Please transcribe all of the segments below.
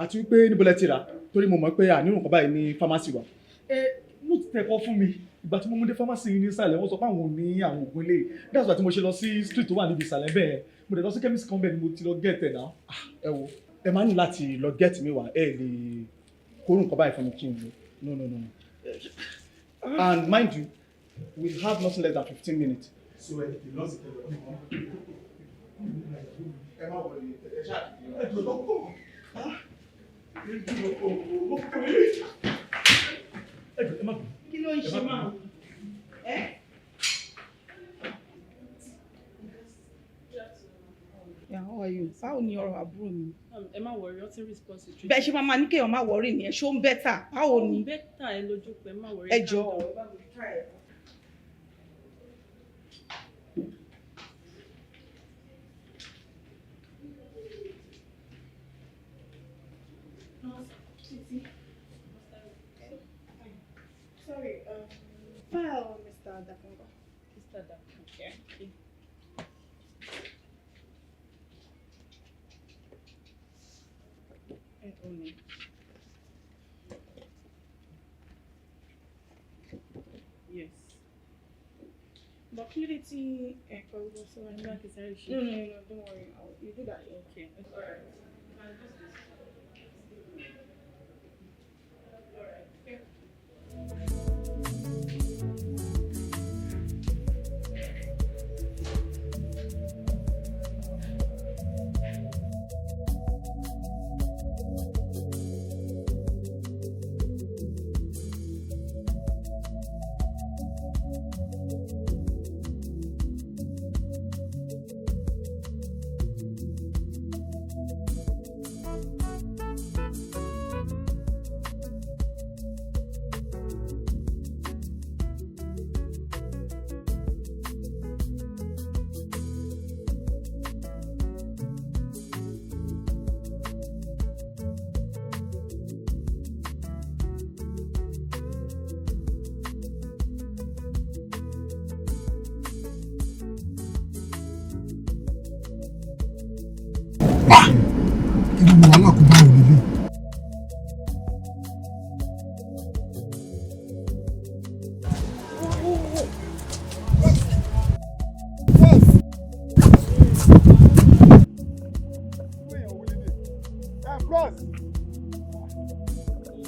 Àti wípé níbo lẹ ti rà, torí mo mọ̀ pé ànírùn kan báyìí ní pharmacy wa. Ẹ note tẹ kọ fún mi, ìgbà tí mo mú dé pharmacy ní ìsàlẹ̀, wọ́n sọ pé àwọn ò ní àwọn oògùn ilé. That's why tí mo ṣe lọ sí street tó wà níbi ìsàlẹ̀ bẹ́ẹ̀, mo dẹ̀ lọ sí chemist kan bẹ́ẹ̀ ni mo ti lọ get ẹ̀ náà. Ẹ wo, ẹ máa ní láti lọ get mi wá. Ẹ lè kóró nǹkan báyìí fún mi kí n lò. No, no, no, no. And mind you, we have nothing less than 15 minutes. So ẹ tètè lọ sí tẹlẹ. Ẹ má wọlé, ẹ ṣáà tètè lọ. Ẹ jọ̀ọ́ dọ́kítọ̀, ẹ jọ̀ọ́, ẹ má bínú. Kí ló ń ṣe máa ẹ? Yeah, how are you? Báwo ni ọ̀rọ̀ àbúrò mi? Ẹ má worry, ó ti ń response to treatment. Bẹ́ẹ̀ ṣe máa máa ní kéèyàn má worry nìyẹn, ṣó ń better? Báwo ni? Better, ẹ lójú pé ẹ má worry. Ẹ Calm jọ̀ọ́. down. Sorry, file Mr. Dakungo. Mr. Dakungo. Yeah. Okay. Ẹ ò ní. Yes. But kí ló dé tí ẹ kọ orúkọ sí wa? Ẹ má kí sáré ṣe. No, no, no, don't worry. You do that later. Okay. All right. All right. Okay. Irú wàhálà kò bá òní lé. Ẹ bros,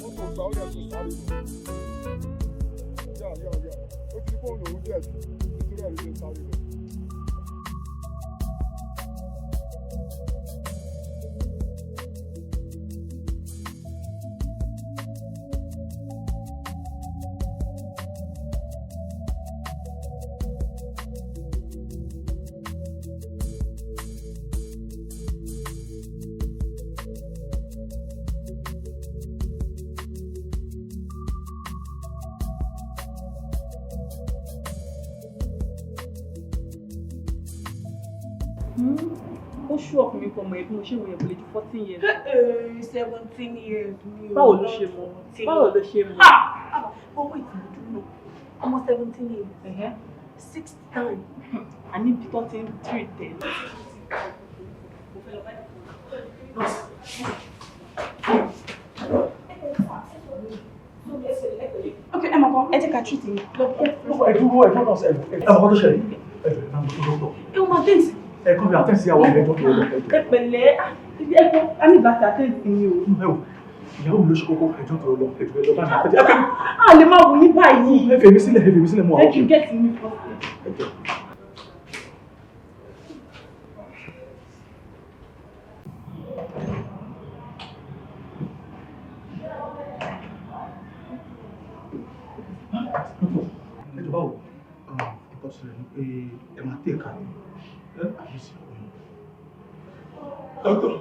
mọ́tò gbà ó yẹ kó sáré lọ. Yà yà yà, ó ti ní fóònù òun jẹ̀bi, nítorí ẹ̀ ló ṣe sáré lọ. Ó ṣú ọkùnrin kan mọ̀ ẹ́ bí mo ṣe wòye, kò lè ju 14 years. 17 years ni o. Báwo ló ṣe mọ̀? Báwo ló ṣe mọ̀? Owó ìtìlójú náà, ọmọ 17 years, sixth time. Àní ibi tó ti ń treat ẹ̀. Mo fẹ́ lọ bá. Ok, ẹ mọ̀ kan, ẹ jẹ́ ká treat yín. Ẹ dúró, ẹ dúró náà, ẹ ẹ mọ̀ kọ́ tó ṣẹlẹ̀, ẹ jọ̀ọ́, ẹ máa ń gbọ́ dọ́kítọ̀. Ẹ wọ́n máa tẹ̀sí. Ẹ kọ́ mi àtẹ̀sí àwọn ẹ̀jọ̀ tó lọ. Ẹ pẹ̀lẹ́, ibi ẹ kọ́, a ní ìbátan àtẹ̀sí yín o. Ẹ wò, ìyàwó mi ló ṣe kókó, ẹjọ́ tó lọ, ẹjọ́ ẹ lọ bá mi àtẹ̀sí. Ẹ A lè máa wò yín báyìí. ẹ fèmí sílẹ̀, ẹ fèmí sílẹ̀ mọ́ Ẹ àwọn. kì í get me first. Ẹjọ́. Ẹjọ́, báwo? Nǹkan tó ṣẹlẹ̀ ni pé ẹ máa tẹ̀ ká ní àbí sí ọ̀hún. Dọ́kítọ̀,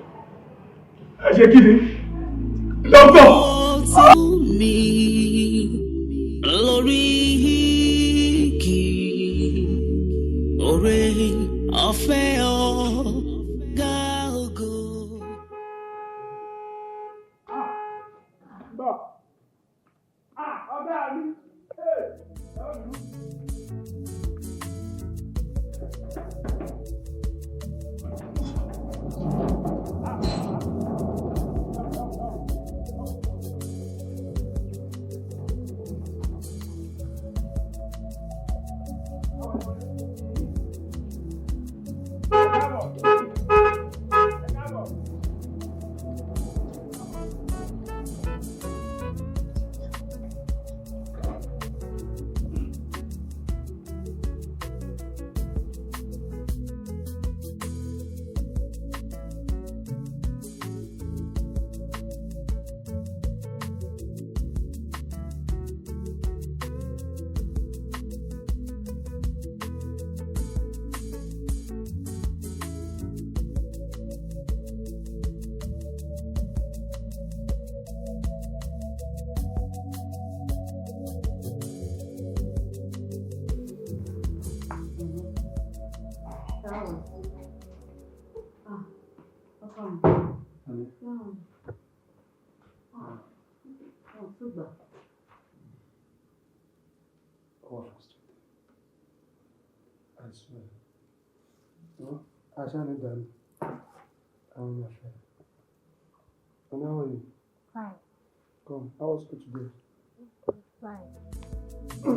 ẹ ṣe kí ni? Dọ́kítọ̀! Mi lórí igi oore ọ̀fẹ́ ọ̀gá ògo. Bọ̀. Ah, ọ̀gá mi. Hey, ẹ lù. I swear. No, I shan't done. I'm not fair. And how are you? Fine. Come, how was school today? Fine.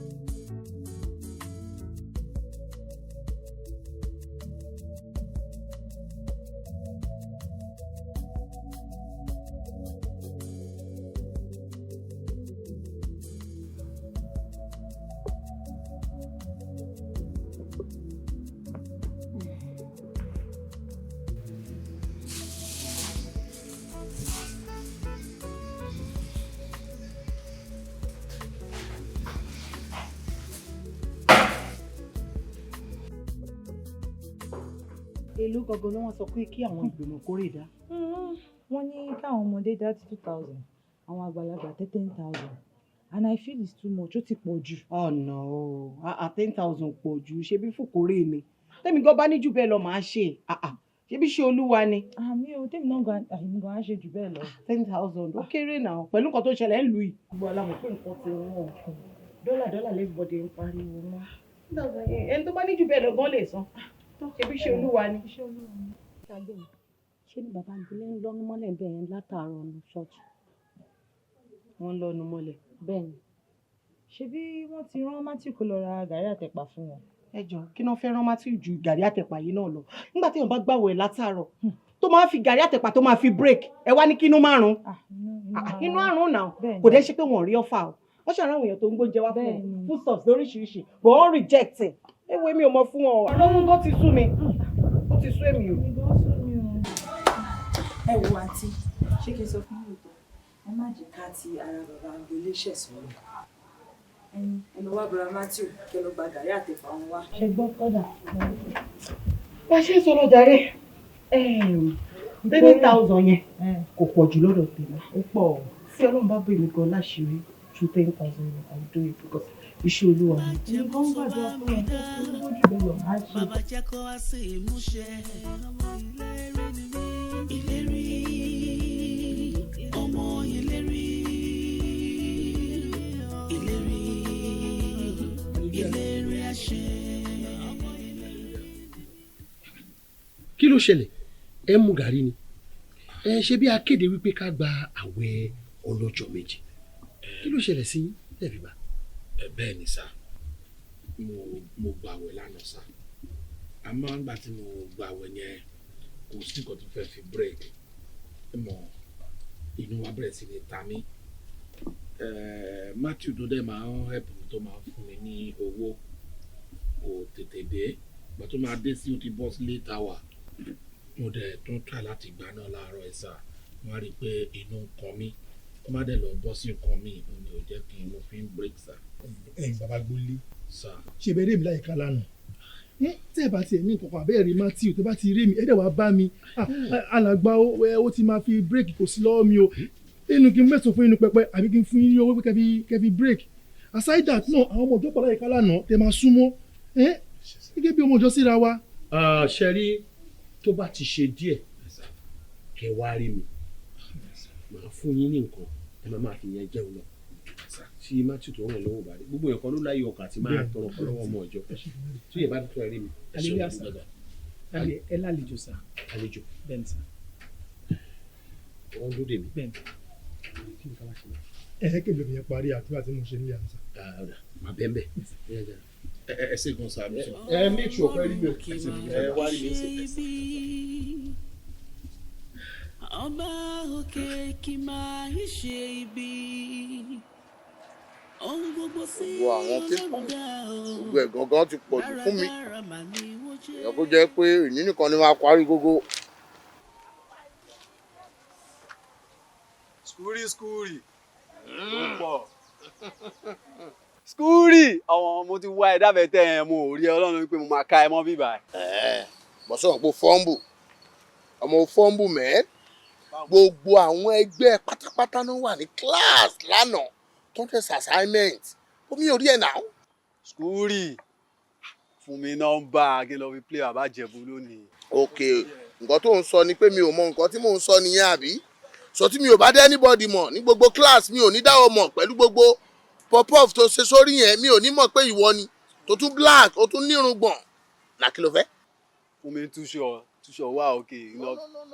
Èló gangan ló wọ́n sọ pé kí àwọn ìgbìmọ̀ kórè dá. Wọ́n ní káwọn ọmọdé dá 2,000, àwọn àgbàlagbà 10,000, and I feel it's too much, ó ti pọ̀ jù. Ọ̀nà o, 10,000 pọ̀ jù, ṣebí fòkórè mi. Tẹ́mi gan bá ní jù bẹ́ẹ̀ lọ màá ṣe, ṣebí ṣe olúwa ni. Àmì o, tèmi náà gan àmì gan á ṣe jù bẹ́ẹ̀ lọ. 10,000 ó kéré náà pẹ̀lú nǹkan tó ṣẹlẹ̀ ń lù yìí. Gbogbo alámọ̀ pé nǹkan ti wọ́n dọ́là dọ́là everybody ń pariwo mọ́. 10,000 ẹni tó bá ní jù bẹ́ẹ̀ lọ gan lè san. Ṣebí ṣe olúwa ni. Ṣé ni bàbá ìdílé ń lọ́nu mọ́lẹ̀ bẹ́ẹ̀ yẹn látàárọ̀ ní ṣọ́ọ̀ṣì? Wọ́n ń lọ́nu mọ́lẹ̀. Bẹ́ẹ̀ ni. Ṣebí wọ́n ti rán Matthew kó lọ ra gàrí àtẹ̀pà fún wọn. Ẹ jọ kí náà fẹ́ rán Matthew ju gàrí àtẹ̀pà yìí náà lọ. Nígbà tí èèyàn bá gbàwẹ̀ látàárọ̀ tó máa fi gàrí àtẹ̀pà tó máa fi break ẹ wá ní kí inú márùn-ún. Inú àrùn náà kò dẹ́ ṣe pé wọ́n rí ọ́fà o. Wọ́n ṣàrán àwọn èèyàn tó ń gbóúnjẹ wá fún wọn foodstuffs lóríṣiríṣi but wọ́n reject ẹ̀. Ewu èmi ò mọ fún ọ. Ọlọ́run tó ti sú mi. Ó ti sú èmi o. Ẹ wo àǹtí, ṣé kí n sọ fún yín òótọ́? Ẹ má jẹ́ ká ti ara bàbá agboolé ṣẹ̀ sọ̀rọ̀. Ẹ lọ wá bọ̀rọ̀ Matthew kí ẹ lọ gba gàrí àtẹ̀pà wọn wá. Ṣe gbọ́ kọ́dà. Bá a ṣe ń sọ̀rọ̀ jàre, 10,000 yẹn kò pọ̀ jù lọ́dọ̀ tèmi. Ó pọ̀ o. Tí Ọlọ́run bá bèèrè mi gan láṣìírí ju 10,000 yẹn, I will do it because iṣẹ́ olúwa ni. Èmi gan gbàdúrà fún ẹ tó lówó jù bẹ́ẹ̀ lọ máa ṣe. Bàbá jẹ́ kó wá sí ìmúṣẹ. Ìlérí, ọmọ ìlérí, ìlérí, ìlérí àṣẹ. Kí ló ṣẹlẹ̀? Ẹ ń mu gàrí ni. Ẹ ṣe bí akéde wípé ká gba àwẹ̀ ọlọ́jọ́ méje. Kí ló ṣẹlẹ̀ sí yín lẹ́ẹ̀fi gbà? Bẹ́ẹ̀ ni sá, mo gbàwẹ̀ lánàá sá, àmọ́ nígbà tí mo gbàwẹ̀ yẹn kò sí nǹkan tó fẹ́ fi break mọ̀, inú wa bẹ̀rẹ̀ sí ní ta mí. Matthew tó dẹ̀ máa ń help mi tó máa ń fún mi ní owó kò tètè dé, ìgbà tó máa dé sí ó ti bọ́ sí late hour. Mo dẹ̀ tún try láti gbà náà láàárọ̀ ẹ̀ sá, mo wá rí i pé inú ń kan mí, kó má dẹ̀ lọ bọ́ sí nǹkan mi, òun ni ò jẹ́ kí n mo fi ń break sá. Ẹ̀yin bàbá gbolé, Sá. ṣe bẹ́ẹ̀ mi láyìíká lánàá tẹ́ ẹ bá tiẹ̀ ní nǹkan kan àbẹ́ẹ̀ rí Matthew tẹ́ bá ti rí mi ẹ dẹ̀ wá bá mi, alàgbà ó ti máa fi break kò sí lọ́wọ́ mi o, inú kí n mẹ́sàn-án fún inú pẹpẹ àbí kí n fún yín ní owó pé kẹ́ fi break. Aside that náà, àwọn ọmọ ọjọ́ pọ̀ láyìíká lánàá tẹ́ máa súnmọ́ gẹ́gẹ́ bí ọmọ ọjọ́ síra wa. Ṣe rí tó bá ti ṣe díẹ̀ kẹ́ wá rí mi, màá fún yín ní nǹkan ẹ máa fi yẹn jẹun lọ. Tí Matthew tó ràn lọ́wọ́ bá rí gbogbo ẹ̀kọ́ ló láyé ọkàn àti máa tọrọ ọkọ lọ́wọ́ ọmọ ìjọ tí yẹn bá tó ẹ rí mi. Hallelujah sir. Ẹ lálejò sir. Àlejò. Bẹ́ẹ̀ni sir. Wọ́n dúró dè mí. Bẹ́ẹ̀ni. Kí ni ká wá ṣe? Ẹ kí ló fi yẹn parí àdúrà tí mo ṣe nílé àná sir. Ọ̀dà màá bẹ́ẹ̀ bẹ́ẹ̀. Ẹ ṣe gan sa mi sọ. Ẹ make sure pé rí mi o, ẹ wá rí mi ṣe. Ọba òkè kì máa ń ṣe ibi. Ohun gbogbo sí Gbogbo àwọn pépà Ọlọ́run dá o. gbogbo ẹ̀ gangan ti pọ̀ jù fún mi. Dáradára mà ni wọ́n jẹ́. Èèyàn kó jẹ́ pé ìní nìkan ni máa parí gbogbo. Skuri skuri. Ó pọ̀. Skuri, àwọn mo ti wá ẹ dábẹ́ tẹ́ ẹ, mo ò rí ẹ. Ọlọ́run pé mo máa ká ẹ mọ́ bíbá ẹ. Bọ́sọ̀ pé fọ́ǹbù ọmọ fọ́ǹbù mẹ́, gbogbo àwọn ẹgbẹ́ pátápátá ló wà ní class lánàá tó ń tẹ̀sí assignment, omi ò rí ẹ̀ náà. Skuri, fún mi nọ́mbà kí n lọ fi play bàbá Ìjẹ̀bú lónìí. Ok, nǹkan tó ń sọ ni pé mi ò mọ nǹkan tí mò ń sọ nìyẹn, àbí? Sọ tí mi ò bá dé anybody mọ̀ ní gbogbo class, mi ò ní dáwọ́ mọ̀ pẹ̀lú gbogbo pop-off tó ṣe sórí yẹn, mi ò ní mọ̀ pé ìwọ ni tó tún black, ó tún nírùngbọ̀n nà, kí ló fẹ́. Fún mi túṣọ túṣọ wá òkè.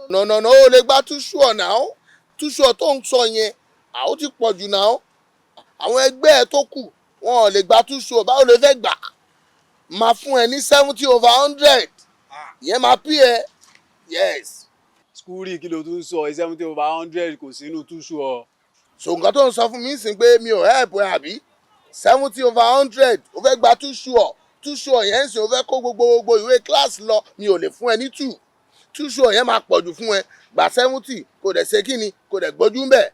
No, no, no, ó lè gba too sure náà. Too sure tó ń sọ yẹn, àwọn ti pọ̀ jù náà. Àwọn ẹgbẹ́ ẹ tó kù wọn ò lè gba too sure. Báwo lè fẹ́ gbà? Máa fún ẹ ní 70/100, ìyẹn máa pí ẹ, yes. Skuri, kí ló tún sọ? 70/100 kò sínú túṣọ. So nǹkan tó ń sọ fún mi ń sìn pé mi ò help ẹ, àbí? 70/100, o fẹ́ gba too sure. Too sure yẹn ń sìn, o fẹ́ kó gbogbo ìwé class lọ. Mi ò lè fún ẹ ní too sure, yẹn máa pọ̀ jù fún ẹ. Gba 70, kò dẹ̀ ṣe kíni, kò dẹ̀ gbójú ń bẹ̀.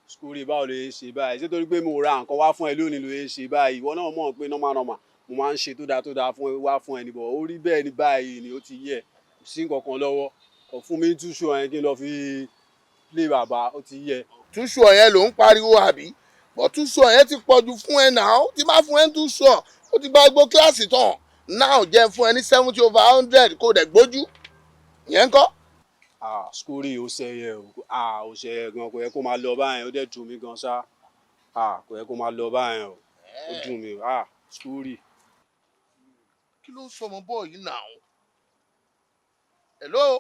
Skuri, báwo ló yẹ ṣe báyìí? Ṣé torí pé mo ra nǹkan wá fún ẹ lónìí ló yẹ ṣe báyìí? Ìwọ náà mọ̀ pé normal normal mo máa ń ṣe tó dáa tó dáa fún ẹ wá fún ẹ níbọ̀. Ó rí bẹ́ẹ̀ ni báyìí ni ó ti yẹ, kò sí nǹkan kan lọ́wọ́. Kò fún mi too sure yẹn kí n lọ fi play bàbá, ó ti yẹ. Too sure yẹn ló ń pariwo, àbí? But too sure yẹn ti pọ̀ jù fún ẹ náà. Tí má fún ẹ too sure, ó ti gba gbogbo kíláàsì tán náà. Jẹ́ fún ẹ ní 70/100, kò dẹ̀ gbójú yẹn kọ́. Ah, Skuri, ó ṣẹyẹ o. Ah, ó ṣẹyẹ gan. Kò yẹ kó máa lọ báyẹn. Ó dẹ̀ dùn mí gan ṣá. Ah, kò yẹ kó máa lọ báyẹn o, ó dùn mí o. Ah, Skuri. Kí ló ń sọ ọmọ bọ́ọ̀ yìí náà? Hello,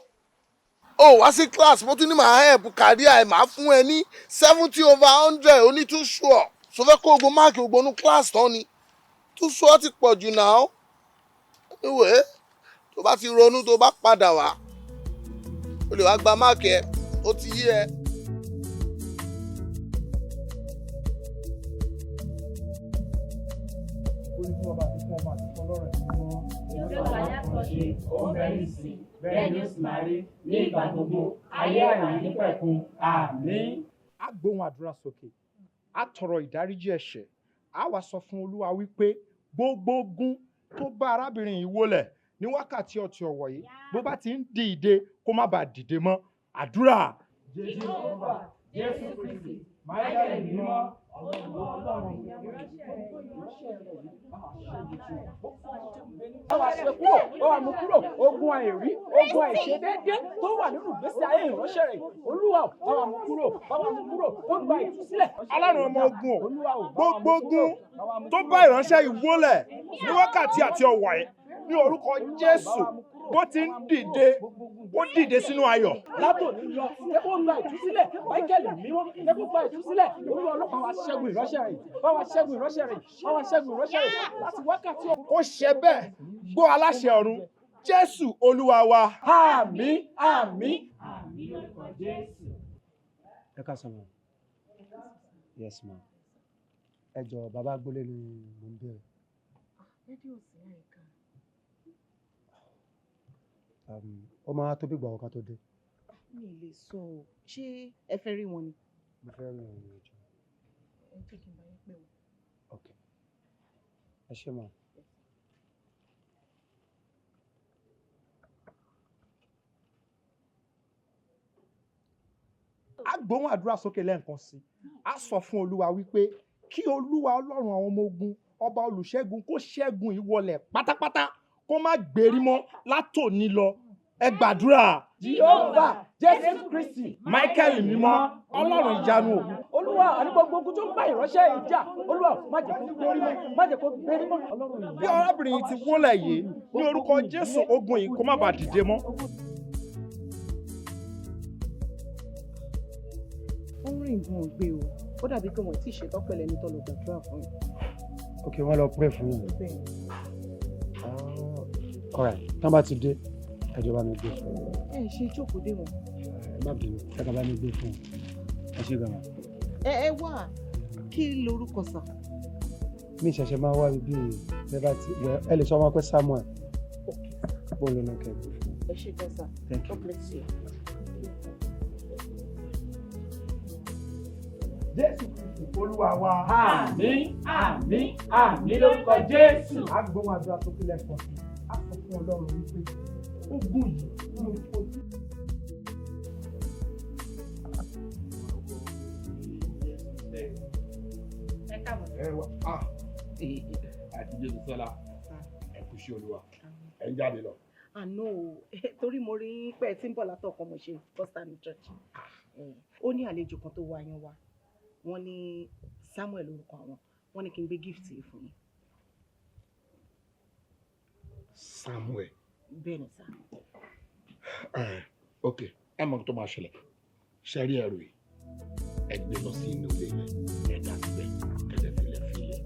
ó wá sí class, mo tún ní màá help career ẹ, màá fún ẹ ní 70/100, ó ní too sure. So fẹ́ kó gbogbo mark gbogbo inú class tán ni? Too sure ti pọ̀ jù náà. Anyway, tó bá ti ronú, tó bá padà wá, o lè wá gba mark ẹ. Ó ti yé ẹ. Bẹ́ẹ̀ ni ó sì máa rí ní ìgbà gbogbo ayé àìnípẹ̀kun. Àmín. A gbóhùn àdúrà sókè, a tọrọ ìdáríjì ẹ̀ṣẹ̀, a wá sọ fún Olúwa wípé gbogbo ogun tó bá arábìnrin yìí wólẹ̀ ní wákàtí ọtí ọ̀wọ̀ yìí, bó bá ti ń dìde, kó má bàa dìde mọ́. Àdúrà. Jésù Jésù Kristi, Michael mímọ́, Ọlọ́run. Bá wa ṣe kúrò, bá wa mú kúrò ogun àìrí, ogun àìṣedéédé tó wà nínú ìgbésí ayé ìránṣẹ́ rẹ̀. Olúwa ò, bá wa mú kúrò, bá wa mú kúrò, ó gba ìtúsílẹ̀. Ọlọ́run ọmọ ogun o, gbogbo ogun tó bá ìránṣẹ́ yìí wólẹ̀ ní wákàtí àti ọ̀wọ̀ yìí, ní orúkọ Jésù, bó ti ń dìde, kó dìde sínú ayọ̀. Látòní lọ, jẹ́ kó gba ìtúsílẹ̀. Michael mímọ́, jẹ́ kó gba ìtúsílẹ̀. Olúwa ọlọ́pàá, wa ṣẹ́gun ìránṣẹ́ rẹ̀, bá wa ṣẹ́gun ìránṣẹ́ rẹ̀, bá wa ṣẹ́gun ìránṣẹ́ rẹ̀ láti wákàtí ọ̀wọ̀. Kó ṣe bẹ́ẹ̀. Gbọ́ aláṣẹ ọ̀run, Jésù Olúwa wa. Àmín, àmín. Ẹ káàsán ma. Yes ma. Ẹ jọ, bàbá gbólé ni mò ń béèrè. Rédíò sí àyíká. Ó máa tó bí ìgbà ọ̀kan tó dé? Mi ì lè sọ o. Ṣé ẹ fẹ́ rí wọn ni? Mo fẹ́ rí wọn ní ọjọ́. Ẹ jẹ́ kí n bá yín pè wọ́n. Ok, ẹ ṣé ma. A gbóhùn àdúrà sókè lẹ́ẹ̀kan sí i, a sọ fún Olúwa wípé kí Olúwa Ọlọ́run àwọn ọmọ ogun, ọba olùṣẹ́gun, kó ṣẹ́gun ìwọlẹ̀ pátápátá, kó má gbèrí mọ́ látòní lọ. Ẹ gbàdúrà. Jehova Jésù Kristi, Michael mímọ́, Ọlọ́run ìyanu o. Olúwa, àní gbogbo ogun tó ń bá ìránṣẹ́ yìí jà, Olúwa, má jẹ́ kó gbérí mọ́, má jẹ́ kó gbérí mọ́. Ọlọ́run ìyanu. Bí arábìnrin yìí ti wólẹ̀ yìí, ní orúkọ Jésù, ogun yìí kó má bàa dìde mọ́. Ó ń rìn gan ògbé o, ó dàbí pé wọn ò tí ì ṣetán pẹ̀lú ẹni tó lọ gbàdúrà fún yìí. Ok, wọ́n lọ pray fún yín. Bẹ́ẹ̀. Alright, tán bá ti dé, ẹ jọ̀ọ́ bá mi gbé fún wọn. Ẹ ṣe jókòó dé wọn. Ẹ má bínú, ẹ kàn bá mi gbé fún wọn. Ẹ ṣé gan-an. Ẹ wá, kí lorúkọ sà? Mi ṣẹ̀ṣẹ̀ máa wá ibi ẹ bá ti wẹ, ẹ lè sọ wọn pé Samuel. Bó ló lọ kẹ́ gbé fún wọn. Ẹ ṣé gan sà. Thank you. God bless you. Jésù Kristi Olúwa wa. Àmín, àmín, àmín lórúkọ Jésù. A gbóhùn àdúrà tó kílẹ̀ kan sí. A sọ fún Ọlọ́run wípé ogun yìí ló fojú. Ẹ káàbọ̀. Ẹ wá ah àti Jésù sọlá, ẹ kú sí Olúwa, ẹ ń jáde lọ. Àná o, torí mo rí pé ẹ ti ń bọ̀ látọ̀kan mo ṣe first time in church. Ó ní àlejò kan tó wá yín wá, wọ́n ní Samuel orúkọ àwọn, wọ́n ní kí n gbé gift yìí fún yín. Samuel. Bẹ́ẹ̀ ni sá. Ok, ẹ mọ̀ tó máa ṣẹlẹ̀, ṣe rí ẹrù yìí, ẹ gbé lọ sí inú ilé rẹ, ẹ dá síbẹ̀, kẹlẹ filẹ filẹ.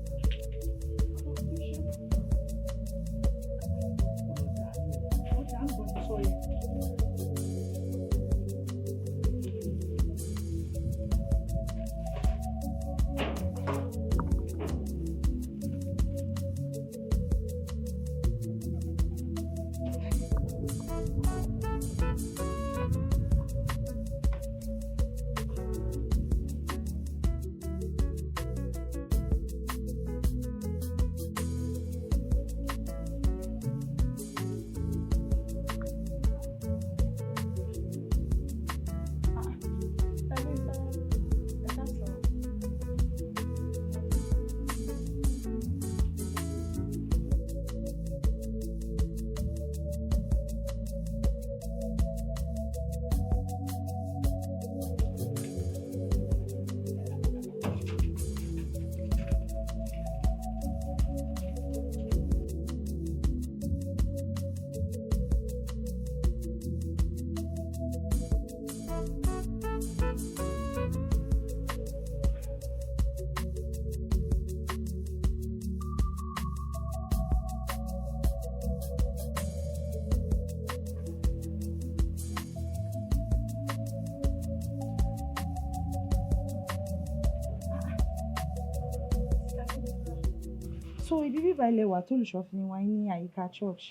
So ibi bíbá ilẹ̀ wà tó olùṣọ́ fi wáyé ní àyíká church.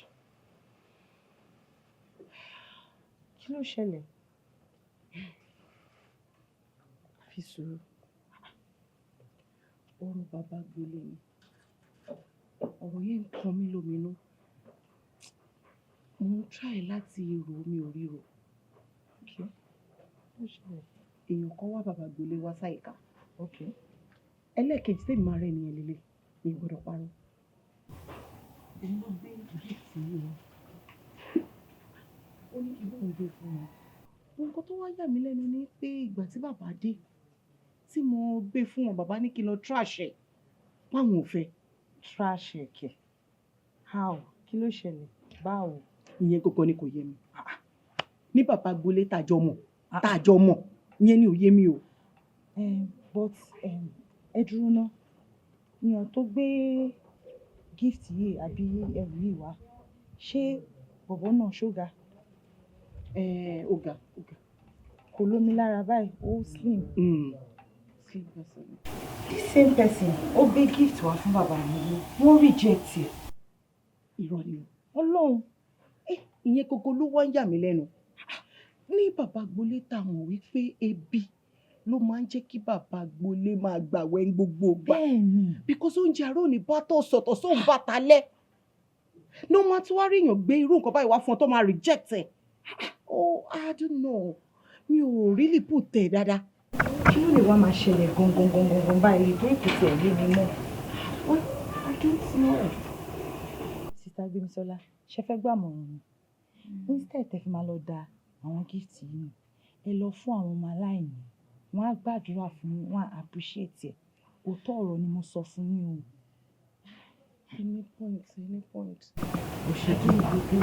Kí ló ṣẹlẹ̀? Fi sùúrù. Ọ̀rọ̀ bàbá gbolé ni. Ọ̀rọ̀ yẹn ń kan mí lóminú. Mo ń try láti rò, mi ò ríro. Èèyàn kan wá bàbá gbolé wá sáyìíká. Ẹlẹ́ẹ̀kejì tèmi máa rẹ́ ènìyàn lélẹ̀, mi ò gbọ́dọ̀ parọ́. Òun ló gbé gift yìí wá. Ó ní kí bóun gbé fún wọn. Nǹkan tó wá yà mí lẹ́nu ni pé ìgbà tí bàbá dé, tí mo gbé fún wọn, bàbá ní kí n lọ trash ẹ̀, páwọn ò fẹ́. Trash ẹ̀ kẹ̀? How? Kí ló ṣẹlẹ̀? Báwo? Ìyẹn gangan ni kò yé mi. Ní bàbá gbolé tàjọ mọ̀, tàjọ mọ̀, ìyẹn ni ò yé mi o. But ẹ dúró ná, èèyàn tó gbé gift yìí àbí ẹrù yìí wá, ṣé bọ̀bọ́ náà ṣó ga? Ó ga, ó ga. Kò lómi lára báyìí, ó slim. Slim person. This same person ó gbé gift wá fún bàbá mi, wọ́n reject ẹ̀. Irọ́ ni o. Ọlọ́run. Ìyẹn gbogbo ló wá ń yà mí lẹ́nu. Ní bàbá gbolé táwọn wípé ebi ló máa ń jẹ́ kí bàbá gbolé máa gbàwẹ̀ ń gbogbo gbà. Bẹ́ẹ̀ni. Because oúnjẹ àárọ̀ ò ní bá tọ̀ sọ̀tọ̀ sóun bá talẹ̀. Ní wọ́n tún wá rí èèyàn gbé irú nǹkan báyìí wá fún ọ tó máa reject ẹ̀. Oh, I don't know. Mi ò really put ẹ̀ dáadáa. Kí ló lè wá máa ṣẹlẹ̀ gangan gangan gangan báyìí torí kò tiẹ̀ yé mi mọ́? Well, I don't know. Sista Gbémisọ́lá, ṣe fẹ́ gbàmọ̀ràn mi? Instead tẹ́ fi máa lọ da àwọn gift yìí nù, ẹ lọ fún àwọn ọmọ aláìní. Wọ́n á gbàdúrà fún yín, wọ́n á appreciate ẹ̀. Òótọ́ ọ̀rọ̀ ni mo sọ fún yín o. Any point, any point. Òṣèlú ìgbógbó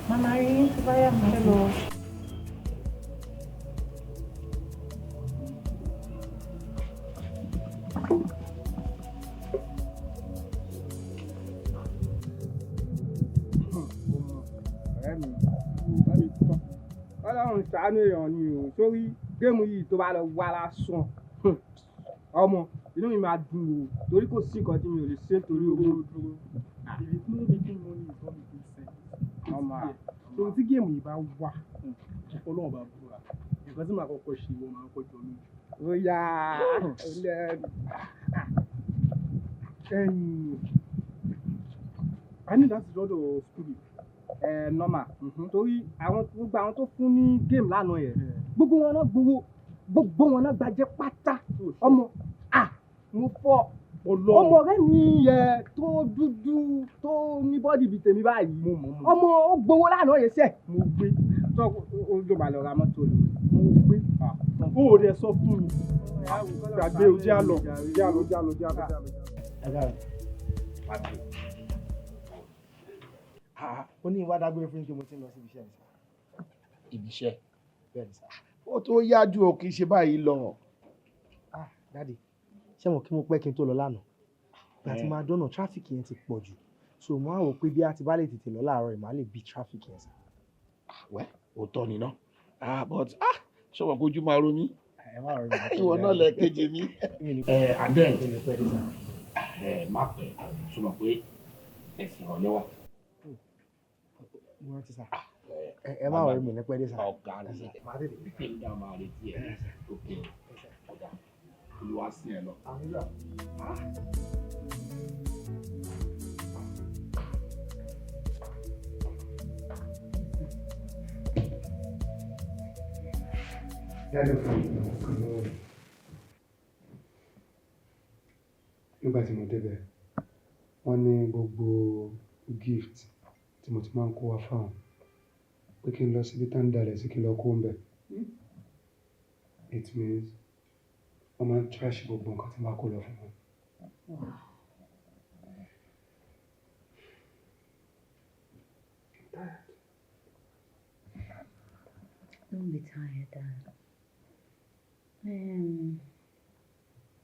Màmá rí yín tó bá yà mọ́ fẹ́ lọ. Kọ́lọ́run ṣàánú èèyàn ni o. Sórí game yìí tó bá lọ wá lásán. Ọmọ, inú mi máa dùn o. Torí kò sí nǹkan tí mi ò lè ṣe nítorí owó. If it's not making money, it's not making sense. Ọmọ à. So tí game yìí bá wà, Ọlọ́run bá búra. Nǹkan tí màá kọ́kọ́ ṣe, ìwọ máa kọ́kọ́ jọ lójú. Ó yá, lẹ́nu. A ní láti lọ́dọ̀ school yìí. Ẹ normal. Torí àwọn gbogbo àwọn tó fún ní game lánàá yẹn, gbogbo wọn náà gbowó, gbogbo wọn náà gbajẹ pátá. Ọmọ, ah, mo fọ́. Ọmọ ọ̀rẹ́ mi yẹ tó dúdú tó ní body bíi tèmi báyìí. Ọmọ ó gbowó lánàá yẹn sẹ́. Mo gbé. Tó o ló máa lọ ra mọ́tò lò. Mo gbé. O ò dẹ̀ sọ fún mi. Gbàgbé o, jẹ́ á lọ, jẹ́ á lọ, jẹ́ á lọ, jẹ́ á lọ, jẹ́ á lọ. Ó ní ìwà dágbére fún yín pé mo ti ń lọ síbi iṣẹ́ mi sá. Ibi iṣẹ́? Bẹ́ẹ̀ ni sá. Ó tó yájú o, kì í ṣe báyìí lọ. Ah, daddy, ṣé mo kí mo pẹ́ kí n tó lọ lánàá? Ìgbà tí máa dọ́nà, traffic yẹn ti pọ̀ jù. So mo á wò pé bí a ti bá lè tètè lọ láàárọ̀ yìí, màá lè bí traffic yẹn sá. Wẹ́, òótọ́ ni ná. Ah, but ah, ṣé wọn kojú máa ro mí? Ẹ má rọrùn. Ìwọ náà lẹ kejì mi. Ẹ Adé, ẹ má pẹ́, ṣe mọ̀ pé ẹ̀sìn ọ̀lẹ́ wà. Mo rántí sá. Ẹ má rọrùn mi ní pẹ́ dé sá. Ọ̀gá ni pípé ń dá máa retí ẹ. Òkè ọ̀gá, Olúwa sìn ẹ lọ. Daddy fún mi kan lọ́wọ́ mi. Nígbà tí mo débẹ̀, wọ́n ní gbogbo gift tí mo ti máa ń kó wá fáwọn pé kí n lọ síbi tá ń dalẹ̀ sí kí n lọ kó ń bẹ̀. It means wọ́n máa ń trash gbogbo nǹkan tí n bá kó lọ fún wọn. Don't be tired, Dad.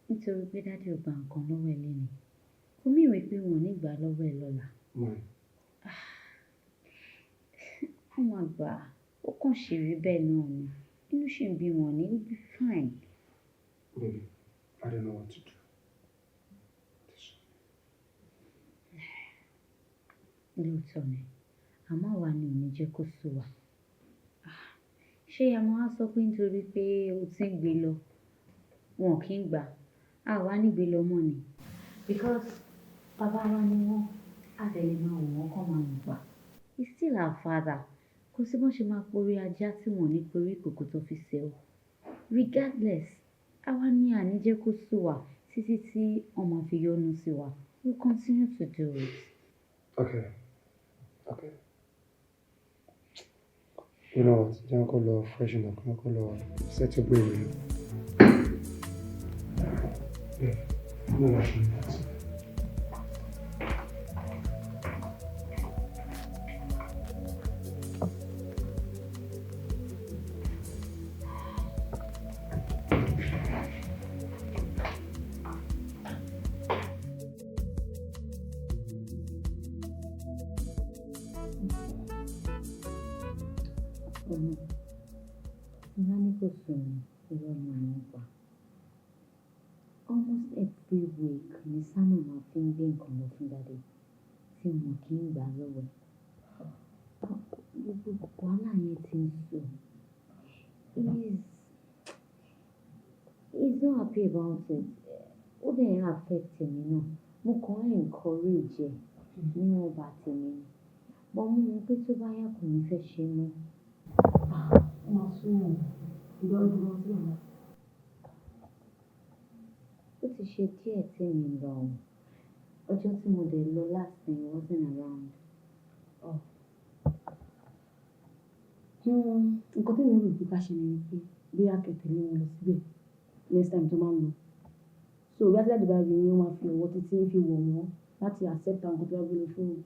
Nítorí pé daddy ò gba nǹkan lọ́wọ́ ẹ lénìí, kò mean wípé wọn ò ní gbà á lọ́wọ́ ẹ lọ́la. Why? Wọ́n máa gbà á, ó kàn ṣì rí bẹ́ẹ̀ náà ni. Inú ṣì ń bí wọn ni, you'll be fine. Baby, I don't know what to do. Lóòótọ́ ni, àmọ́ àwa ni ò ní jẹ́ kó sú wa. Ṣé a máa sọ pé nítorí pé o ti ń gbé lọ, wọn kì í gbà á, àwa ní gbé lọ mọ́ ni? Because bàbá wa ni wọ́n, a dẹ̀ lè máa wò wọ́n kán máa lù pa. He's still our father. Kò sí bọ́n ṣe máa porí ajá tí wọ́n ò ní porí ìkòkò tó fi sè ó. Regardless, àwa ni à ní jẹ́ kó sú wa títí tí wọ́n máa fi yọ́nú sí wa. We'll continue to do it. Okay. Okay. You know what? Jẹ́ kó lọ freshen up, kó lọ settle brain mi. Yeah, no rush on that. Ọmọ, tí bá ní kò sùn mí, irọ́ ni mò ń pa. Almost every week ni Samuel máa fi ń gbé nǹkan lọ fún Daddy tí wọn kì í gbà lọ́wọ́ ẹ̀. Gbogbo wàhálà yẹn ti ń sùn. He's not happy about it. Ó dẹ̀ ń affect èmi náà. Mo kàn ń encourage ẹ̀ níwọ̀nba tèmi ni. But mo mọ̀ pé tó bá yá kò ní fẹ́ ṣe mọ́. Ó máa sún mọ́ ìgbà wo ló sí ọ̀la. Ó ti ṣe díẹ̀ tí mi lọ o. Ọjọ́ tí mo dẹ̀ lọ last time he wasn't around. Nǹkan tí èmi rò pé ká ṣe ni wípé bóyá kẹ́ tẹ̀lé wọn lọ síbẹ̀ next time tó máa ń lọ. So bí daddy bá rí yín, wọ́n máa fi ọwọ́ títí fi wọ̀ wọ́n láti accept àwọn nǹkan tó bá gbé lọ fún wọn.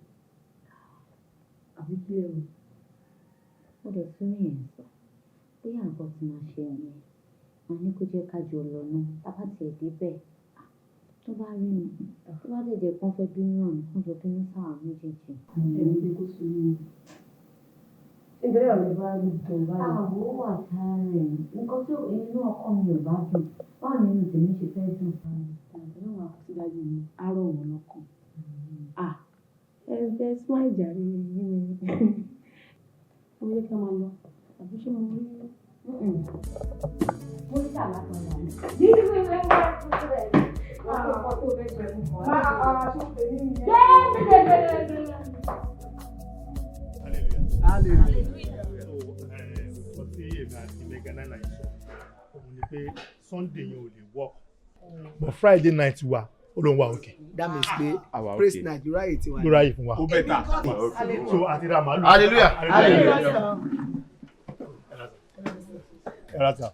Àbí kí lẹ rò? Ó dẹ̀ tún rí yẹn sọ. Bóyá nǹkan tí màá ṣe nìyẹn. Màá ní kó jẹ́ ká jọ lọ náà. Tá bá tiẹ̀ dé bẹ̀, tó bá rí mi, tó bá dẹ̀ jẹ́ pé wọ́n fẹ́ bínú náà ni, kán jọ bínú sáwa méjèèjì. Ẹ̀mí pé kó sùúrù o. Nítorí àwọn ìbá dùn báyìí. Àwọ̀ wà tiring. Nǹkan tí inú ọkọ mi ò bá dùn, báwo ni inú tèmi ṣe fẹ́ dùn? Ọlọ́run á kó sí daddy mi, á rọ̀ wọ́n lọ́kàn. Ah, ẹ jẹ́ smile jàre yín ni. Ó yẹ ká máa lọ. Àbí ṣé mo rí? Mo ní àlá kan dà mí. Hallelujah. So, nǹkan tí èmi àti Mega 99 sọ òun ni pé Sunday yẹn ò lè work, but Friday night wa ó ló ń wá òkè. That means pé Àwa praise okay. night ló ráyè tiwa. Ló ráyè fún wa. Ó better. So àti ra màálù. Hallelujah. Hallelujah. Ẹ ra sà.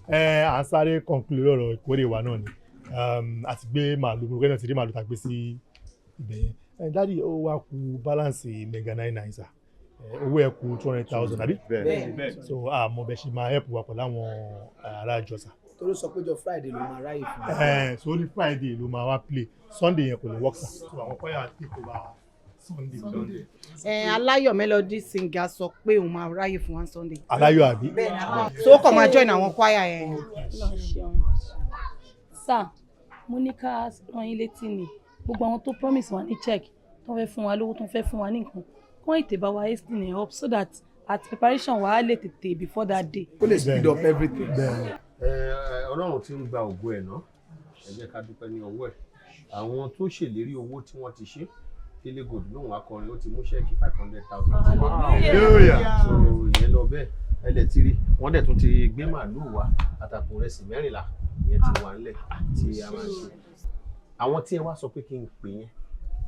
Ẹ à ń sáré conclude ọ̀rọ̀ ìkórè wa náà ni. A ti gbé màálù, mo rò pé náà ti rí màálù tá a gbé sí ibẹ̀ yẹn. Ẹ daddy, ó wá kù balance Mega 99 sà. Owó ẹ̀ kù 200,000, àbí? Bẹ́ẹ̀. So àmọ́ bẹ́ẹ̀ ṣe máa help wa pẹ̀lú àwọn ará ìjọ sà. Torí sọ pé jọ Friday ló máa ráyè fún wa. Ẹ so only Friday ló máa wá play, Sunday yẹn kò lè work sà. So àwọn choir take over Sunday. Sunday. Ẹ Aláyọ̀ melody singer sọ pé òun máa ráyè fún wa Sunday. Aláyọ̀ àbí? So ó kàn máa join àwọn choir yẹn. Ọlọ́run ṣeun. Sir, mo ní ká rán yín létí ni gbogbo àwọn tó promise wa ní check, tó fẹ́ fún wa lówó, tó fẹ́ fún wa ní nǹkan, kó ètè bá wa hasten it up so that at preparation wa á lè tètè before that day. Kó lè speed up everything. Ẹ, Ọlọ́run ti ń gba ògo ẹ̀ ná, ẹ jẹ́ ká dúpẹ́ ní ọwọ́ ẹ̀. Àwọn tó ṣèlérí owó tí wọ́n ti ṣe, Délé Gold lóhùn akọrin, ó ti mú ṣẹ́ẹ̀kì 500,000. Hallelujah. So ìyẹn lọ bẹ́ẹ̀. Ẹ lẹ̀ ti rí wọ́n dẹ̀ tún ti gbé màálùú wá àtàkùn rẹsì 14, ìyẹn ti wà ńlẹ̀ tí a máa ṣe. Àwọn tí ẹ wá sọ pé kí n pè yẹn,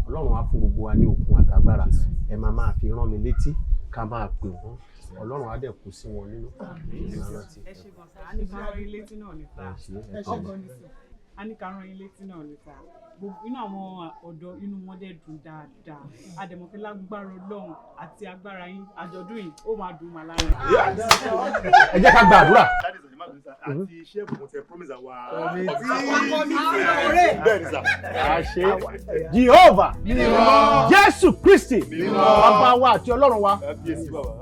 Ọlọ́run á fún gbogbo wa ní okun àtagbára. Ẹ máa máa fi rán mi létí ká máa pè wọ́n, Ọlọ́run á dẹ̀ kú sí wọn nínú. Ẹ máa rántí. Ẹ ṣe gan sir, a ní ká rán yín létí náà ní sir. Ẹ ṣé, ẹ Ẹ ṣe ṣé. gan ni sir, a ní ká rán yín létí náà ní sir. Gbogbo inú àwọn ọ̀dọ́, inú wọn dẹ̀ dùn dáadáa. A dẹ̀ mọ̀ pé lágbára Ọlọ́run àti agbára yín, àjọ̀dún yìí ó máa dùn màá lára. Ẹ jẹ́ ká gba àdúrà. Àti iṣẹ́ ìbùkún tẹ promise àwa. Committee. Bẹ́ẹ̀ ni sà. Àṣẹ Jehovah, Jésù Kristi, bàbá wa àti Ọlọ́run wa. Kábíyèsí bàbá.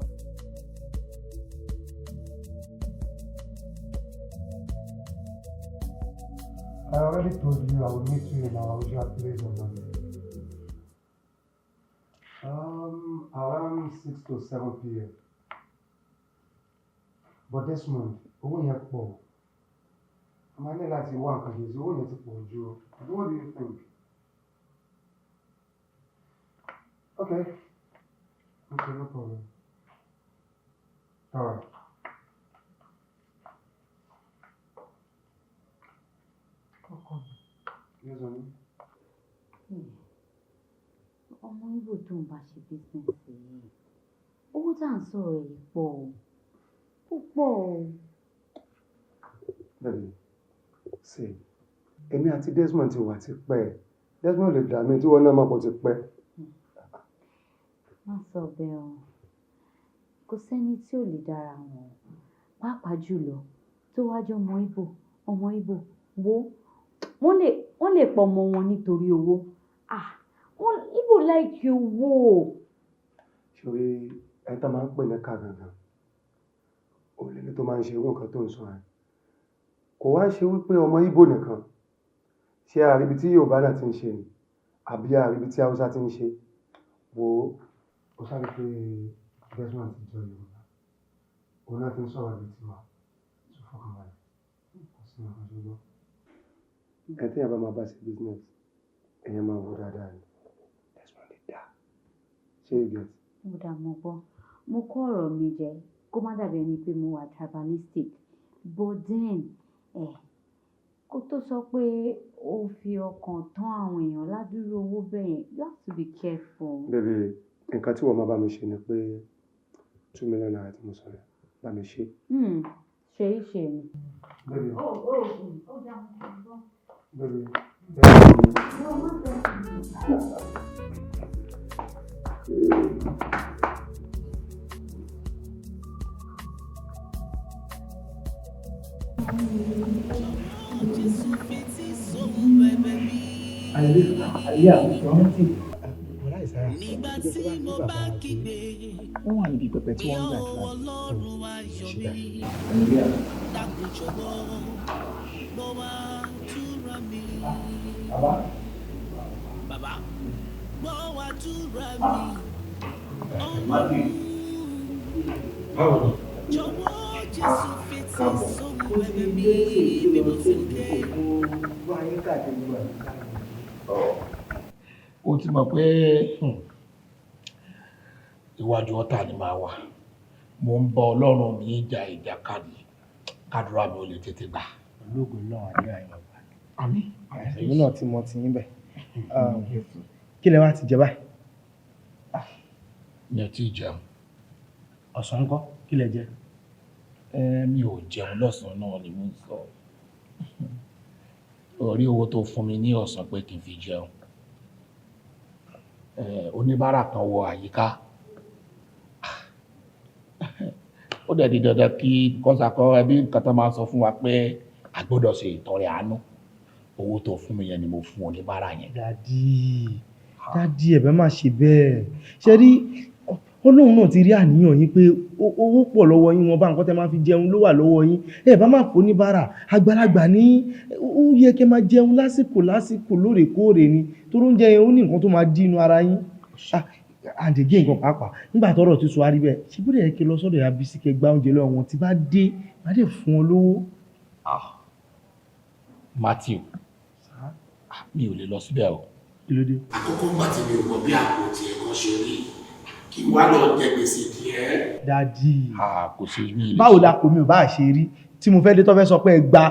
I already told you I will meet you in our usual place on Monday. Around 6 to 7 p.m. But Desmond, owó yẹn pọ̀. A máa ní láti wá nǹkan ṣe sí owó yẹn, ti pọ̀ jù o. What do you think? Okay. Okay, no problem. All right. Ọkọ mi. Yes, honey. Ọmọ Ìgbò tó ń bá ṣe business yìí, owó tá à ń sọ̀rọ̀ yìí pọ̀ o, ó pọ̀ o. Baby, see, èmi àti Desmond ti wà tipẹ́. Desmond lè dà mí tí wọ́n náà máa pọ̀ tipẹ́. Má sọ bẹ́ẹ̀ o, kò sẹ́ni tí ò lè dára wọn, pàápàá jùlọ tó wá jẹ́ ọmọ Ìgbò. Ọmọ Ìgbò wo, wọ́n lè pọ̀ ọmọ wọn nítorí owó. Ah, wọ́n Ìgbò like owó. Ṣòrí ẹni tó máa ń pè ní ká gangan, òun lẹni tó máa ń ṣe irú nǹkan tó ń sọ yẹn. Kò wá ń ṣe wípé ọmọ Ìgbò nìkan, ṣé àríbi tí Yorùbá náà ti ń ṣe ni àbí àríbi tí Haúsá ti ń ṣe? Wo ó sáré pé Desmond ti jọ Yorùbá, òun náà ti ń sọ̀rọ̀ bíi tiwa tó fọkànbalẹ̀, kò sí nǹkan tó gbọ́. Ẹ tí èèyàn bá máa bá ṣe business, èèyàn máa wò dáadáa ni. Desmond lè dá, ṣé you get? Mo dà, mo gbọ́. Mo kó ọ̀rọ̀ mi jẹ kó má dàbí ẹni pé mo wà tribalistic, but then ẹ̀ kó tó sọ pé ó fi ọkàn tán àwọn èèyàn ládùúrú owó bẹ́ẹ̀ yẹn, you have to be careful. Baby, nǹkan tí wọ́n máa bá mi ṣe ni pé ₦2 million tí mo sọ yẹn, bá mi ṣe. Ṣe é ṣe ni. Baby. Ó dà, mo gbọ́. Baby, baby. No, má bẹ́ẹ̀. Ayé àwùjọ rántí. Bọ̀dá. Josiah, Nígbà ìjọ tí tó bá ní mo bàbá bá àgbẹ̀ kígbe, Wọ́n wà níbi pẹpẹ tí pé wọ́n ń gbàdúrà. Ọlọ́run ayọ̀ mi. Dákun jọ̀wọ́, gbọ́ àdúrà mi. Bàbá. Bàbá, gbọ́ àdúrà mi. Ọlọ́run, Báwo ni? jọ̀wọ́ Jésù fetí Káàbọ̀. sóhun ẹ̀bẹ̀ mi bí mo ti ń ké. Ó ti mọ̀ pé iwájú ọ̀tá ni màá wà. Mo ń bá Ọlọ́run mi jà ìjàkadì kádùrá mi ò lè tètè gbà. Ológun náà àdúrà yín máa gbà. Àmín. Èmi náà ti mọ tiyín bẹ̀. Kí lẹ wá ti jẹ báyìí? Mi ò tí ì jẹun. Ọ̀sán ńkọ́? Kí lẹ jẹ? Ẹ, mi ò jẹun lọ́sàn-án náà ni mo ń sọ. Orí owó tó fún mi ní ọ̀sán pé kí n fi jẹun. Ẹ, oníbàárà kan wọ àyíká. Ó dẹ̀ di dandan kí kọ́sàkọ́ ẹbí nǹkan tó máa ń sọ fún wa pé a gbọ́dọ̀ ṣe ìtọrẹ àánú. Owó tó fún mi yẹn ni mo fún oníbàárà yẹn. Daddy, daddy, ẹ̀bẹ̀ má ṣe bẹ́ẹ̀. Ṣé rí, Ọlọ́run náà ti rí àníyàn yín pé owó pọ̀ lọ́wọ́ yín, wọn bá nǹkan tẹ́ máa fi jẹun ló wà lọ́wọ́ yín. Ẹ bá má fún oníbàárà, àgbàlagbà ní ó yẹ kẹ́ máa jẹun lásìkò lásìkò lóòrèkóòrè ni. Torí oúnjẹ yẹn ó ní nǹkan tó máa dí inú ara yín. Ah, and again nǹkan pàápàá, nígbà tọ́rọ̀ ti sọ wá rí bẹ́ẹ̀, ṣé bó dẹ̀ yẹ kí lọ sọ́dọ̀ ìyá Bísí kẹ́ gba oúnjẹ lọ́wọ́ wọn, tí bá dé, má dẹ̀ fún wọn lówó. Ah, Matthew, mi ò lè lọ síbẹ̀ o. Kí ló dé? Àkókò ńgbà tí mi ò mọ bí àpò tiẹ̀ kan ṣe rí kí wá lọ jẹ gbèsè díẹ̀. Daddy. Kò sí mi lè Báwo la kò mi ò bá ṣe rí tí mo fẹ́ dé tó fẹ́ sọ pé ẹ gba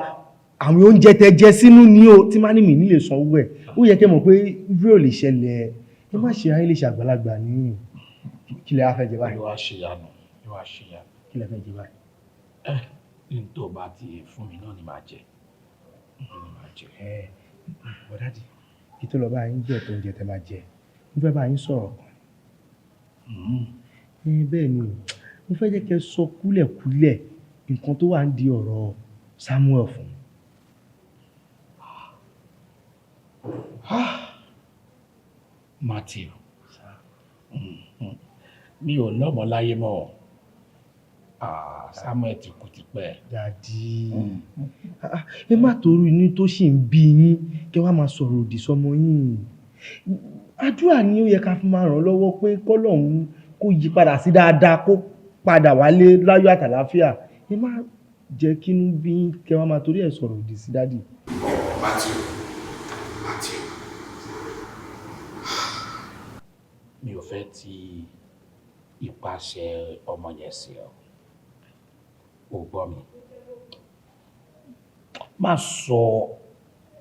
àwọn oúnjẹ tẹ jẹ sínú ni o, tí má ní mi nílè sanwó ẹ̀, ó yẹ kẹ́ mọ̀ pé irú ò lè ṣẹlẹ̀. Ẹ má ṣe ayé lè ṣàgbàlagbà ní. Kí lẹ wá fẹ́ jẹ báyìí? Yóò wá ṣe ìyanu, yóò wá ṣe ìyanu. Kí lẹ fẹ́ jẹ báyìí? Ẹ ní tó bá ti fún mi náà ni màá jẹ. Ni màá jẹ. Ẹ bọ̀ daddy, kí tó lọ bá yín jẹ tó oúnjẹ tẹ máa jẹ, mo fẹ́ bá yín sọ̀rọ̀ kan. Ẹ bẹ́ẹ̀ ni, mo fẹ́ jẹ́ kẹ́ sọ kúlẹ̀kúlẹ̀ nǹkan tó wà ń di ọ̀rọ̀ Samuel fún mi. Matthew, mi ò lọ́mọ láyé mọ́. Ah, Samuel ti kú tipẹ́. Daddy, ah, ẹ má torí inú tó ṣì ń bí yín kẹ́ wá máa sọ̀rọ̀ òdì sọmọ yín. Àdúrà ni ó yẹ ká fi máa ràn lọ́wọ́ pé k'Ọlọ́run kó yí padà sí dáadáa, kó padà wálé láyọ̀ àtàlàáfíà. Ẹ má jẹ́ kínú bí yín kẹ́ wá máa torí ẹ̀ sọ̀rọ̀ òdì sí daddy. Matthew, Matthew, mi ò fẹ́ ti ipasẹ̀ ọmọ yẹn sí ọ. O gbọ́ mi. Má sọ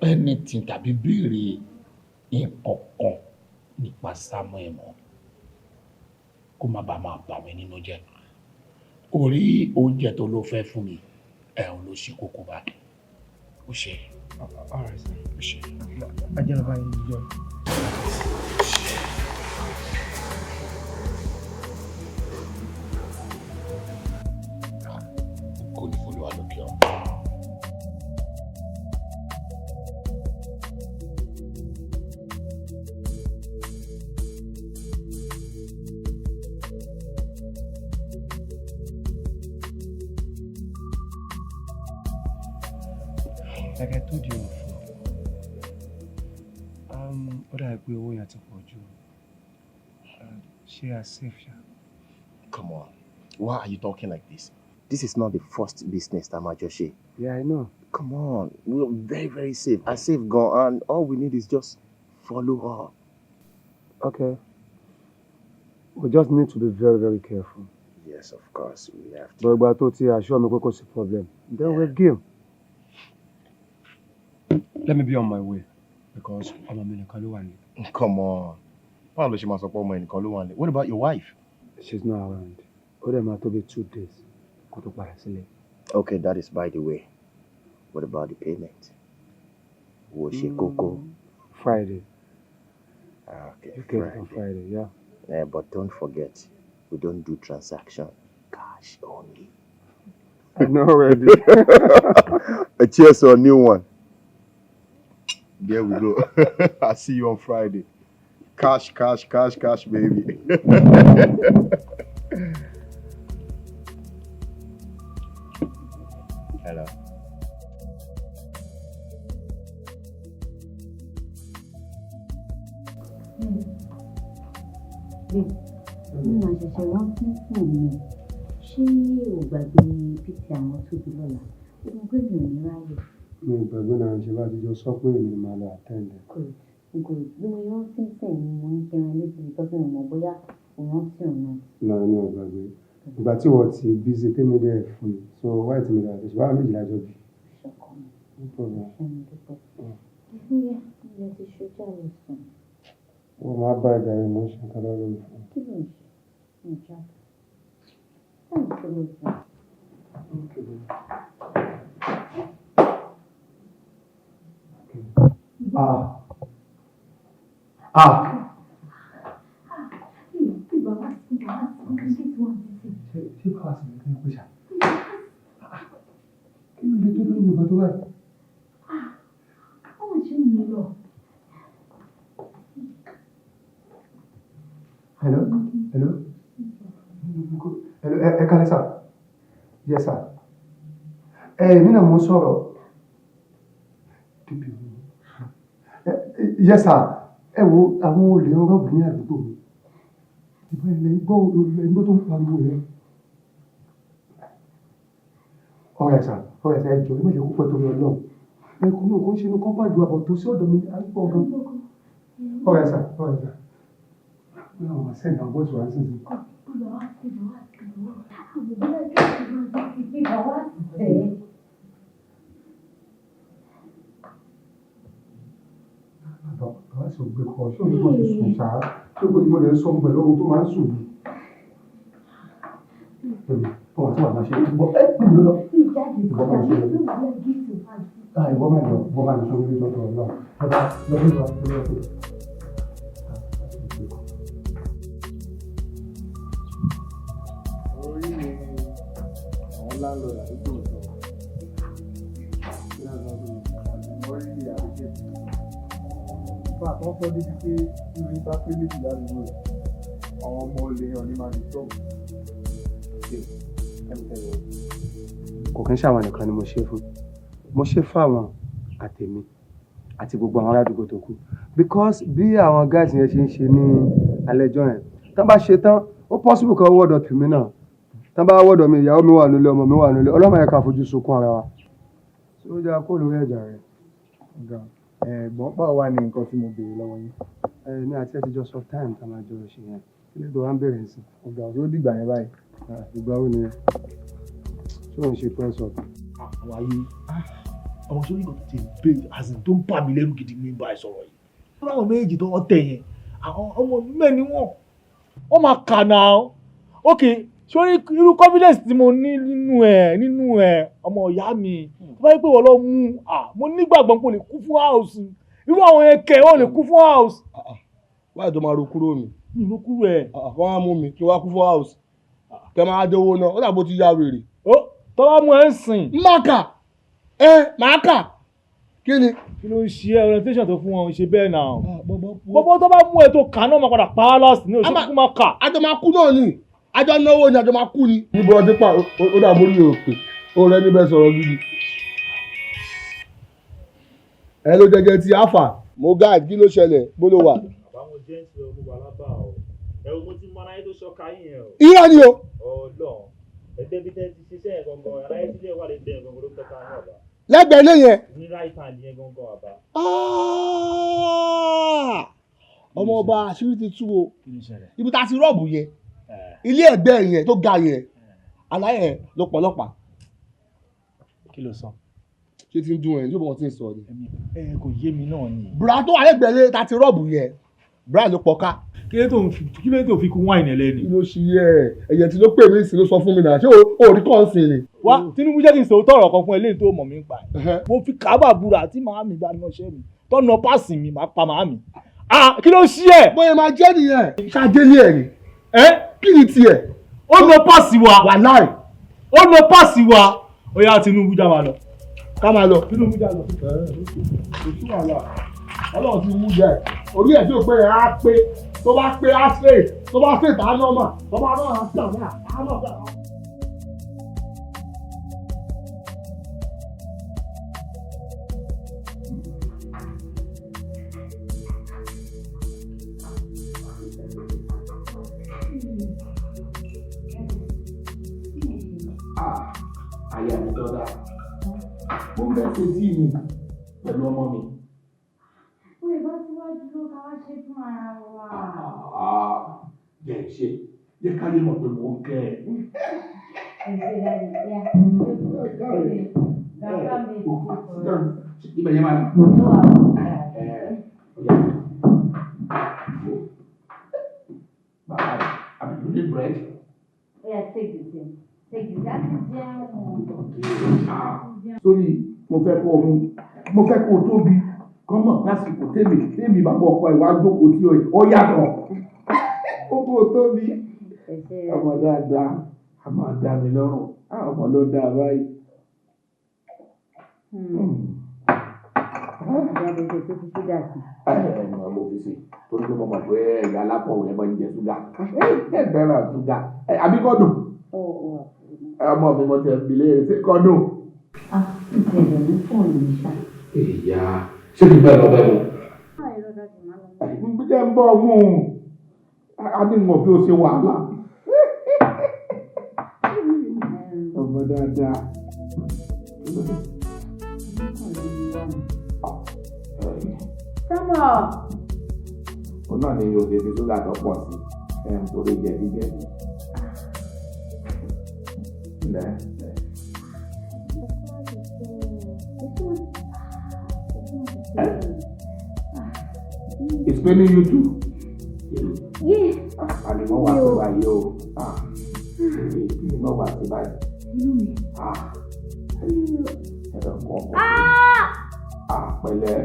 anything tàbí béèrè nǹkan kan nípa Samuel mọ́. Kó má bàa máa bà mí nínú jẹ́. Orí oúnjẹ tó ló fẹ́ fún mi, ẹ̀hún ló ṣe kókó báyìí. Ó ṣe. All right, sir. Ó ṣe. Ajẹ́ lọ bá yín jọ. Ògo ni fún Olúwa lókè ọ̀run. Like I told you before, ó dàbí pé owó yẹn ti pọ̀ jù. Ṣé a safe ṣá? Come on. Why are you talking like this? This is not the first business tá a máa jọ ṣe. Yeah, I know. Come on. We're very, very safe. A safe gan, and all we need is just follow up. Okay. We just need to be very, very careful. Yes, of course. We have to. But ìgbà tó ti assure mi pé kò sí problem, then we're game. Let me be on my way because ọmọ mi nìkan ló wà ní. Come on. Báwo ló ṣe máa sọ pé ọmọ ẹnìkan ló wà nílé? What about your wife? She's not around. Ó dẹ̀ máa tó bí 2 days kó tó padà sílé. Okay, that is by the way. What about the payment? Owó ṣe kókó. Friday. Okay, You get it on Friday, yeah. Yeah, but don't forget, we don't do transaction. Cash only. I know already. A cheers to a new one. There we go. I'll see you on Friday. Cash, cash, cash, cash, baby. Hello. Babe, mo máa ṣẹ̀ṣẹ̀ rántí fún mi. Ṣé o gbàgbé pt àwọn tóbi lọ́la? Ó mọ̀ pé mi ò ní ráyè. Mi ò gbàgbé náà, ṣe bá ti jọ sọ pé èmi ni màá lọ attend ẹ̀. Good, good. Bí mo rántí sìn ni mo ní kí n rán létí because mi ò mọ̀ bóyá o rántí or not. Náà mi ò gbàgbé. Ìgbà tí wọ́n ti busy tèmi dẹ̀ fún mi, so why tí mi dẹ̀ àti ṣe báwa méjì lájọ bí. Ṣọkọ mi. No problem. Ṣé mo dúpẹ́? Bóyá ilẹ̀ ti ṣú, já lọ sùn. Wọ́n máa bá ìjà rẹ̀, mò ń ṣe nǹkan lọ́wọ́ lórí fún. Kí ló ń ṣe? Mi ò jáde. Báwo ṣe lọ sùn? Okay, baby. Ah. Ah. Ṣé bàbá sì ní kí n pè ṣá? Kí ló dé tó lóyún ìbọn tó báyìí? Báwo ṣe ń lọ? Hello? Hello? Hello, ẹ kálẹ́ sir. Yes, sir. Ẹ èmi náà mo ń sọ̀rọ̀. Yes, sir. Ẹ wo, àwọn olè ń rob ní àdúgbò mi. Ìbọn ilẹ̀ ń gbọ́, ilẹ̀ ń gbọ́ tó ń pariwo yẹn. Alright, sir. Alright, sir. Ẹ jọ̀ọ́, ẹ má jẹ́ kó pẹ́ torí Ọlọ́run. Ẹ kò ní òkú ń ṣe inú compound wa bọ̀ tó sí ọ̀dọ̀ mi, à ń pọ̀ gan. Alright, sir. Alright, sir. Wọ́n náà wọ́n send àwọn boys wá sísìn. Bàbá Bàbá sì ò gbé kọ́, ṣé òun kò ti sùn ṣáá? Ṣé kò ní mo lè sọ pẹ̀lú ohun tó máa ń sùn bí? Ọmọ tí wàá máa ṣe ìwọ ẹ pè mí lọ. Ìwọ máa ṣe ah, ìwọ máa lọ, ìwọ máa lọ sórí lọ́dọ̀ Ọlọ́run. Bàbá lọ bí lọ bí lọ bí. Orí ni àwọn landlord àdúgbò sọ. Wọ́n rí appreciate. In fact, wọ́n sọ débi pé bí orin bá pé méjì ládùúgbò rẹ̀, àwọn ọmọ olè yẹn ò ní máa disturb. Let me tell you. Kò kí ń ṣàwọn nìkan ni mo ṣe fún. Mo ṣe fáwọn àtèmi àti gbogbo àwọn aládùúgbò tó kù, because bí àwọn guys yẹn ṣe ń ṣe ní alẹ́jọ́ yẹn, tán bá ṣe tán, ó possible kan wọ́dọ̀ tèmi náà. Tán bá wọ́dọ̀ mi, ìyàwó mi wà nílé, ọmọ mi wà nílé, ọlọ́mọ yẹn ká fojú sunkún ara wa. Ṣé ó dáa kó lórí ẹ̀jà rẹ̀? Ọ̀gá, ẹ̀gbọ́n, báwo wà ní nǹkan tí mo béèrè lọ́wọ́ yín? Èmi àti ẹ ti jọ sọ time tá a máa jọ ṣe yẹn. Kí ló dé wá ń bèrè sí? Ọ̀gá, ṣé ó dìgbà yẹn báyìí? Ìgbà wo ni? Ṣé òun ṣe press up? Àwọn ayé ọmọ sórí nǹkan tó ti bẹ, as in tó ń bà mí lẹ́rù gidi ní bá ẹ sọ̀rọ̀ yìí. Láwọn méjì tó wọ́n tẹ̀ yẹn, àwọn ọmọ mẹ́ni wọ́n wọ́n máa kà náà. Ok, sórí irú confidence tí mo ní nínú ẹ̀, ọmọ ìyá mi, tó bá yẹ pé wọ́n lọ mú à, mo nígbàgbọ́ pé o lè kú fún house. Irú àwọn yẹn kẹ̀, ó lè kú fún house. Wáyé tó máa ro kúrò mi. Mi ò kúrò ẹ̀. Wọ́n á mú mi kí wọ́n á kú fún house. Kẹ máa dówó náà, ó dàbò ti ya wèrè. Ó tó bá mú ẹ ń sìn. Má kà ẹ, máa kà kí ni. Kí ló ń ṣe ẹ? Orientation tó fún wọn ṣe bẹ́ẹ̀ náà. Bọ́bọ́ tó bá mú ẹ tó kà náà, máa padà pa á lọ́sì ní oṣù kúkú máa kà. Àjọ máa kú náà ni, àjọ náwó ni, àjọ máa kú ni. Níbo ọdún pa ó dàbò ní òpè ó rẹ níbẹ̀ sọ̀rọ̀ gidi. Ẹ ló jẹjẹ ti alpha mo guide, kí ló ṣẹlẹ̀? Bó ló wà? Àbáwọn jẹ́ǹtì ọmọ wà lábà o. Ẹ wo, mo ti mọ aráyé tó ṣọ́ka yín yẹn o. Irọ́ ni o. Ọlọ́run, ẹgbẹ́ bí tẹ́ ti ṣiṣẹ́ yẹn gangan, aráyé sílẹ̀ wà lẹ́gbẹ̀ẹ́ yẹn gangan ló tọ́ka yín àbá. Lẹ́gbẹ̀ẹ́ ilé yẹn. Ní right hand yẹn gangan àbá. Ọmọ ọba, àṣírí ti tú o. Ibi tá a ti rob yẹn, ilé ẹ̀gbẹ́ yẹn tó ga yẹn, aláyẹ̀ ló pọ̀lọ́pàá. Kí ló sọ? Ṣé ti ń dún ẹ̀ ní bọ́n ti ń sọ ni? Ẹ kò yé mi náà ni. Bùrà tó wà lẹ́gbẹ̀ẹ́ ilé tá a ti rob yẹn, Brian ló pọ̀ká. Kí ló tó fi kún wáìnì ẹlẹ́ni? Kí ló ṣe yẹ ẹ̀yẹ tí ló pè mí sí ló sọ fún mi náà? Ṣé o ò rí kàn sí ni? Wá, Tinubu, jẹ́ kí n sọ òótọ́ ọ̀rọ̀ kan fún ẹ léyìí tó mọ̀ mí pa ẹ̀. Mo fi kábà búra, tí màá mi bá nọṣẹ́ mi tọ́nà páàsì mi, máa pa màá mi. Ah, kí ló ṣí ẹ? Bóyá máa jẹ́ nìyẹn. Ṣáàdélé ẹ̀ ni. Ẹ kí ni tiẹ̀? Ó lọ páàsì wa. Wàláì. Ó lọ páàsì wa. Ó yá, Tinubu, já wa lọ. Ká máa lọ. Tinubu, já lọ. Kò sí wàhálà. Ọlọ́run ti wú jẹ orí ẹ̀ tí ò pé ẹ̀ á pé, tó bá pé á straight, tó bá straight á normal, tó bá normal á straight á normal. Àyà mi tọ́da, mo ń bẹ́ ṣe tíì mi pẹ̀lú ọmọ mi. Ó lè bá síwájú ló ká wá ṣe fún ara wa. Jẹ́ ṣe jẹ́ ká lè mọ̀ pé mò ń kẹ́ ẹ. Ẹ ṣe dájú bóyá. Grandpa made tea for us. Ibẹ̀ yẹn máa ní. Bàbá rẹ̀, àbí you need bread? Oya, take the tea. Take the tea. A ti jẹun. Sórí mo fẹ́ kó o mú, mo fẹ́ kó o tóbi kọ́mọ̀ lásìkò tèmi bàbá ọkọ ìwà jókòó tí ó yàtọ̀. Ó kó o tóbi. Ọmọ dáadáa, a máa dá mi lọ́rùn. Ọmọ ló dáa báyìí. Ìyá mi ṣe tó fi ṣúgà sí. Ẹ ẹ mo fi sí torí pé mo mọ̀ pé ẹ̀yà alákọ̀wé ẹ máa ń jẹ ṣúgà. Ẹ fẹ́ràn ṣúgà. Àbí kọ́ dùn? Ọmọ mi mo ti ẹ̀ ń bi léèrè ṣé kọ́ dùn? Ah, ìbẹ̀rẹ̀ ní fóònù mi ṣá. Ìyá, ṣé kí n bẹ́ẹ̀ lọ bẹ́ẹ̀ mu? Jẹ́ ń bọ̀ mú un. A ní mọ̀ bí ó ṣe wàhálà. Ọmọ dáadáa. Sọ́mọ̀. Òun náà ni yóò ṣe fi ṣúgà tó pọ̀ sí ẹ̀ ń torí jẹ̀díjẹ̀dí. Lẹ́ It's paining you too. Yeah. Àlùmọ́ wà sí báyìí o. Àlùmọ́ wà sí báyìí. Inú mi. Ẹ̀rọ kọ̀ọ̀kan. Pẹ̀lẹ́.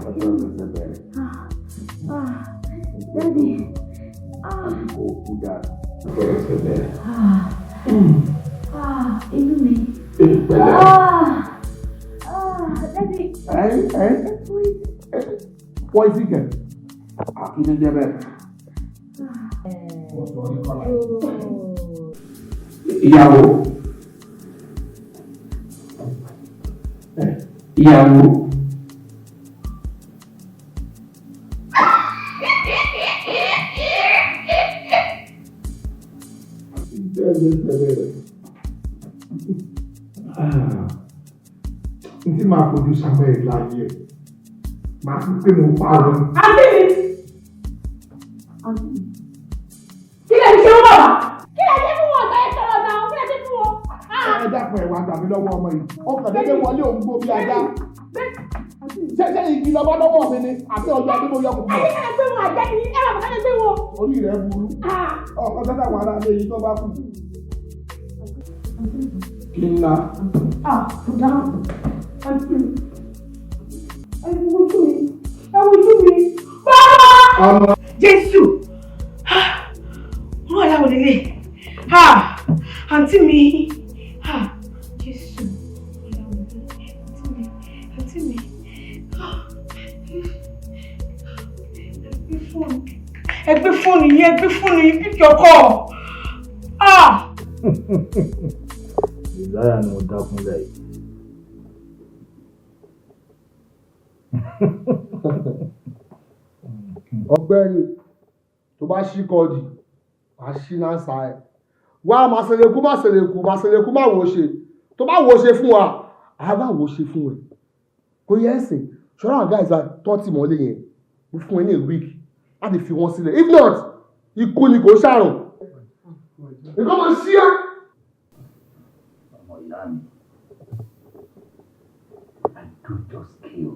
Ọjọ́ ìṣẹ̀ṣẹ̀ bẹ̀rẹ̀. Daddy. Kò kú dáa. Ọjọ́ ìṣẹ̀ṣẹ̀ bẹ̀rẹ̀. Inú mi. Pẹ̀lẹ́. Daddy. Poison kẹ̀. Kí ló jẹ́ bẹ́ẹ̀? Ìyàwó. Ìyàwó. N tí máa fojú Samuel láyé ẹ̀ máa fi pé mo pa òun. Àǹtí mi. Kí lè ṣe fún bàbá? Kí lè ṣe fún wọn ọ̀gá ẹ̀ sọ̀rọ̀ náà? Kí lè ṣe fún wọn? Ẹ dákun ẹ̀ wá gbà mí lọ́wọ́ ọmọ yìí. Ó kàn déédéé wọlé òun gbó bí ajá. Ṣé igi lọ́bọ́ lọ́wọ́ mi ni àbí ọjọ́ adé mo yọ kò mọ̀? Ẹ̀yin náà gbé wọn àjẹ́ ni ẹ bàbá náà gbé wọn. Orí rẹ̀ burú. Ọkọ sọ́dọ̀ àwọn ará ilé yìí tó bá kú. Kí n ná? Àǹtí mi. Ẹ wojú mi. Ẹ wojú mi. Bàbá! Jésù! Wọ́n wà láwọn lélẹ̀. Àǹtí mi. Jésù! Àǹtí mi. Ẹ gbé fóònù yìí, ẹ gbé fóònù yìí, píkì ọkọ. Desire ni mo dákúnlẹ̀ yìí. Ọ̀gbẹ́ni tó bá ṣí kọdì wàá ṣí náà sa ẹ wá máa ṣẹlẹ̀kú má ṣẹlẹ̀kú má ṣẹlẹ̀kú má wò ó ṣe tó bá wò ó ṣe fún wa á bá wò ó ṣe fún ẹ kò yẹ ẹsẹ ṣọlá àwọn guys tó ti mọ́lé yẹn mo fún ẹ ní a week láti fi wọn sílẹ̀, if not ikú ni kò ṣàrùn nǹkan máa ṣí ẹ. Ọmọ ìyá mi, I do just kill.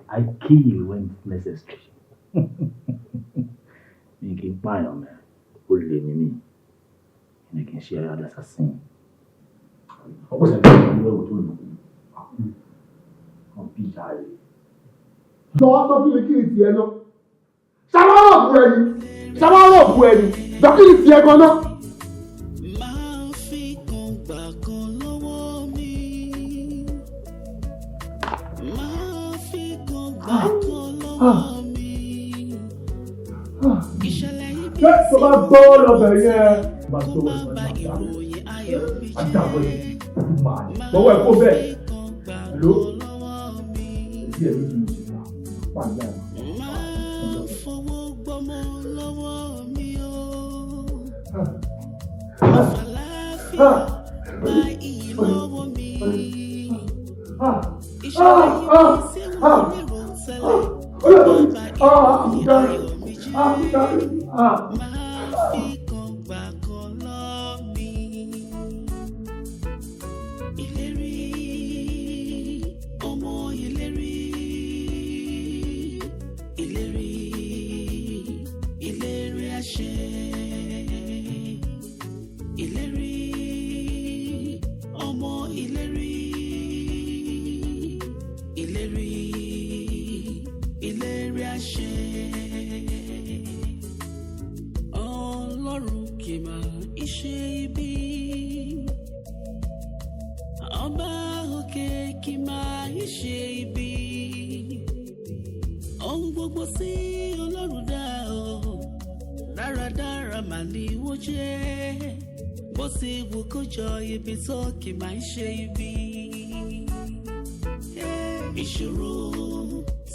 I kill when necessary. Mi kì í pààyàn mẹ́, ó lè ní mí. Mi kì í ṣe assassin. Ọ̀pọ̀ sẹ́yìn tó ń lọ tó lù. Wọ́n bí ìyá rẹ̀. Jọ̀wọ́ sọ fún mi kí ni tiẹ̀ náà. Ṣàwárọ̀ bu ẹni. Ṣàwárọ̀ bu ẹni. Jọ kí ni tiẹ̀ gan náà. Máa fi kan gbà kan lọ́wọ́ mi. Ìṣẹ̀lẹ̀ ibi Ṣé tó bá gbọ́ lọ́bẹ̀ yẹn? Bá tó má ba ìròyìn ayọ̀ mi jẹ́. Àdàbọ̀ yẹn máa lọ́wọ́ ẹ̀ kó bẹ́ẹ̀. Hello? Èyí ẹ̀ ló ti mú sí wa. Pàdé àná. Máa fọwọ́ gbọ́mọ lọ́wọ́ mi o. Àlàáfíà gba iyì lọ́wọ́ mi. Ìṣẹ̀lẹ̀ ibi tí wọ́n lérò tẹ́lẹ̀ má ba ìròyìn ayọ̀ mi jẹ́. Máa fi kan gbà kan lọ́ mi. Ìlérí, ọmọ ìlérí, ìlérí, ìlérí àṣẹ. Ìlérí, ọmọ ìlérí, ìlérí, ìlérí àṣẹ. Ọlọ́run kì máa ń ṣe ibi. Ọba òkè kì máa ń ṣe ibi. Ohun gbogbo tí Ọlọ́run dá o, dáradára mà ní wọ́n jẹ́. Bó ti wù kó jọ ibi tó kì máa ń ṣe ibi. Ìṣòro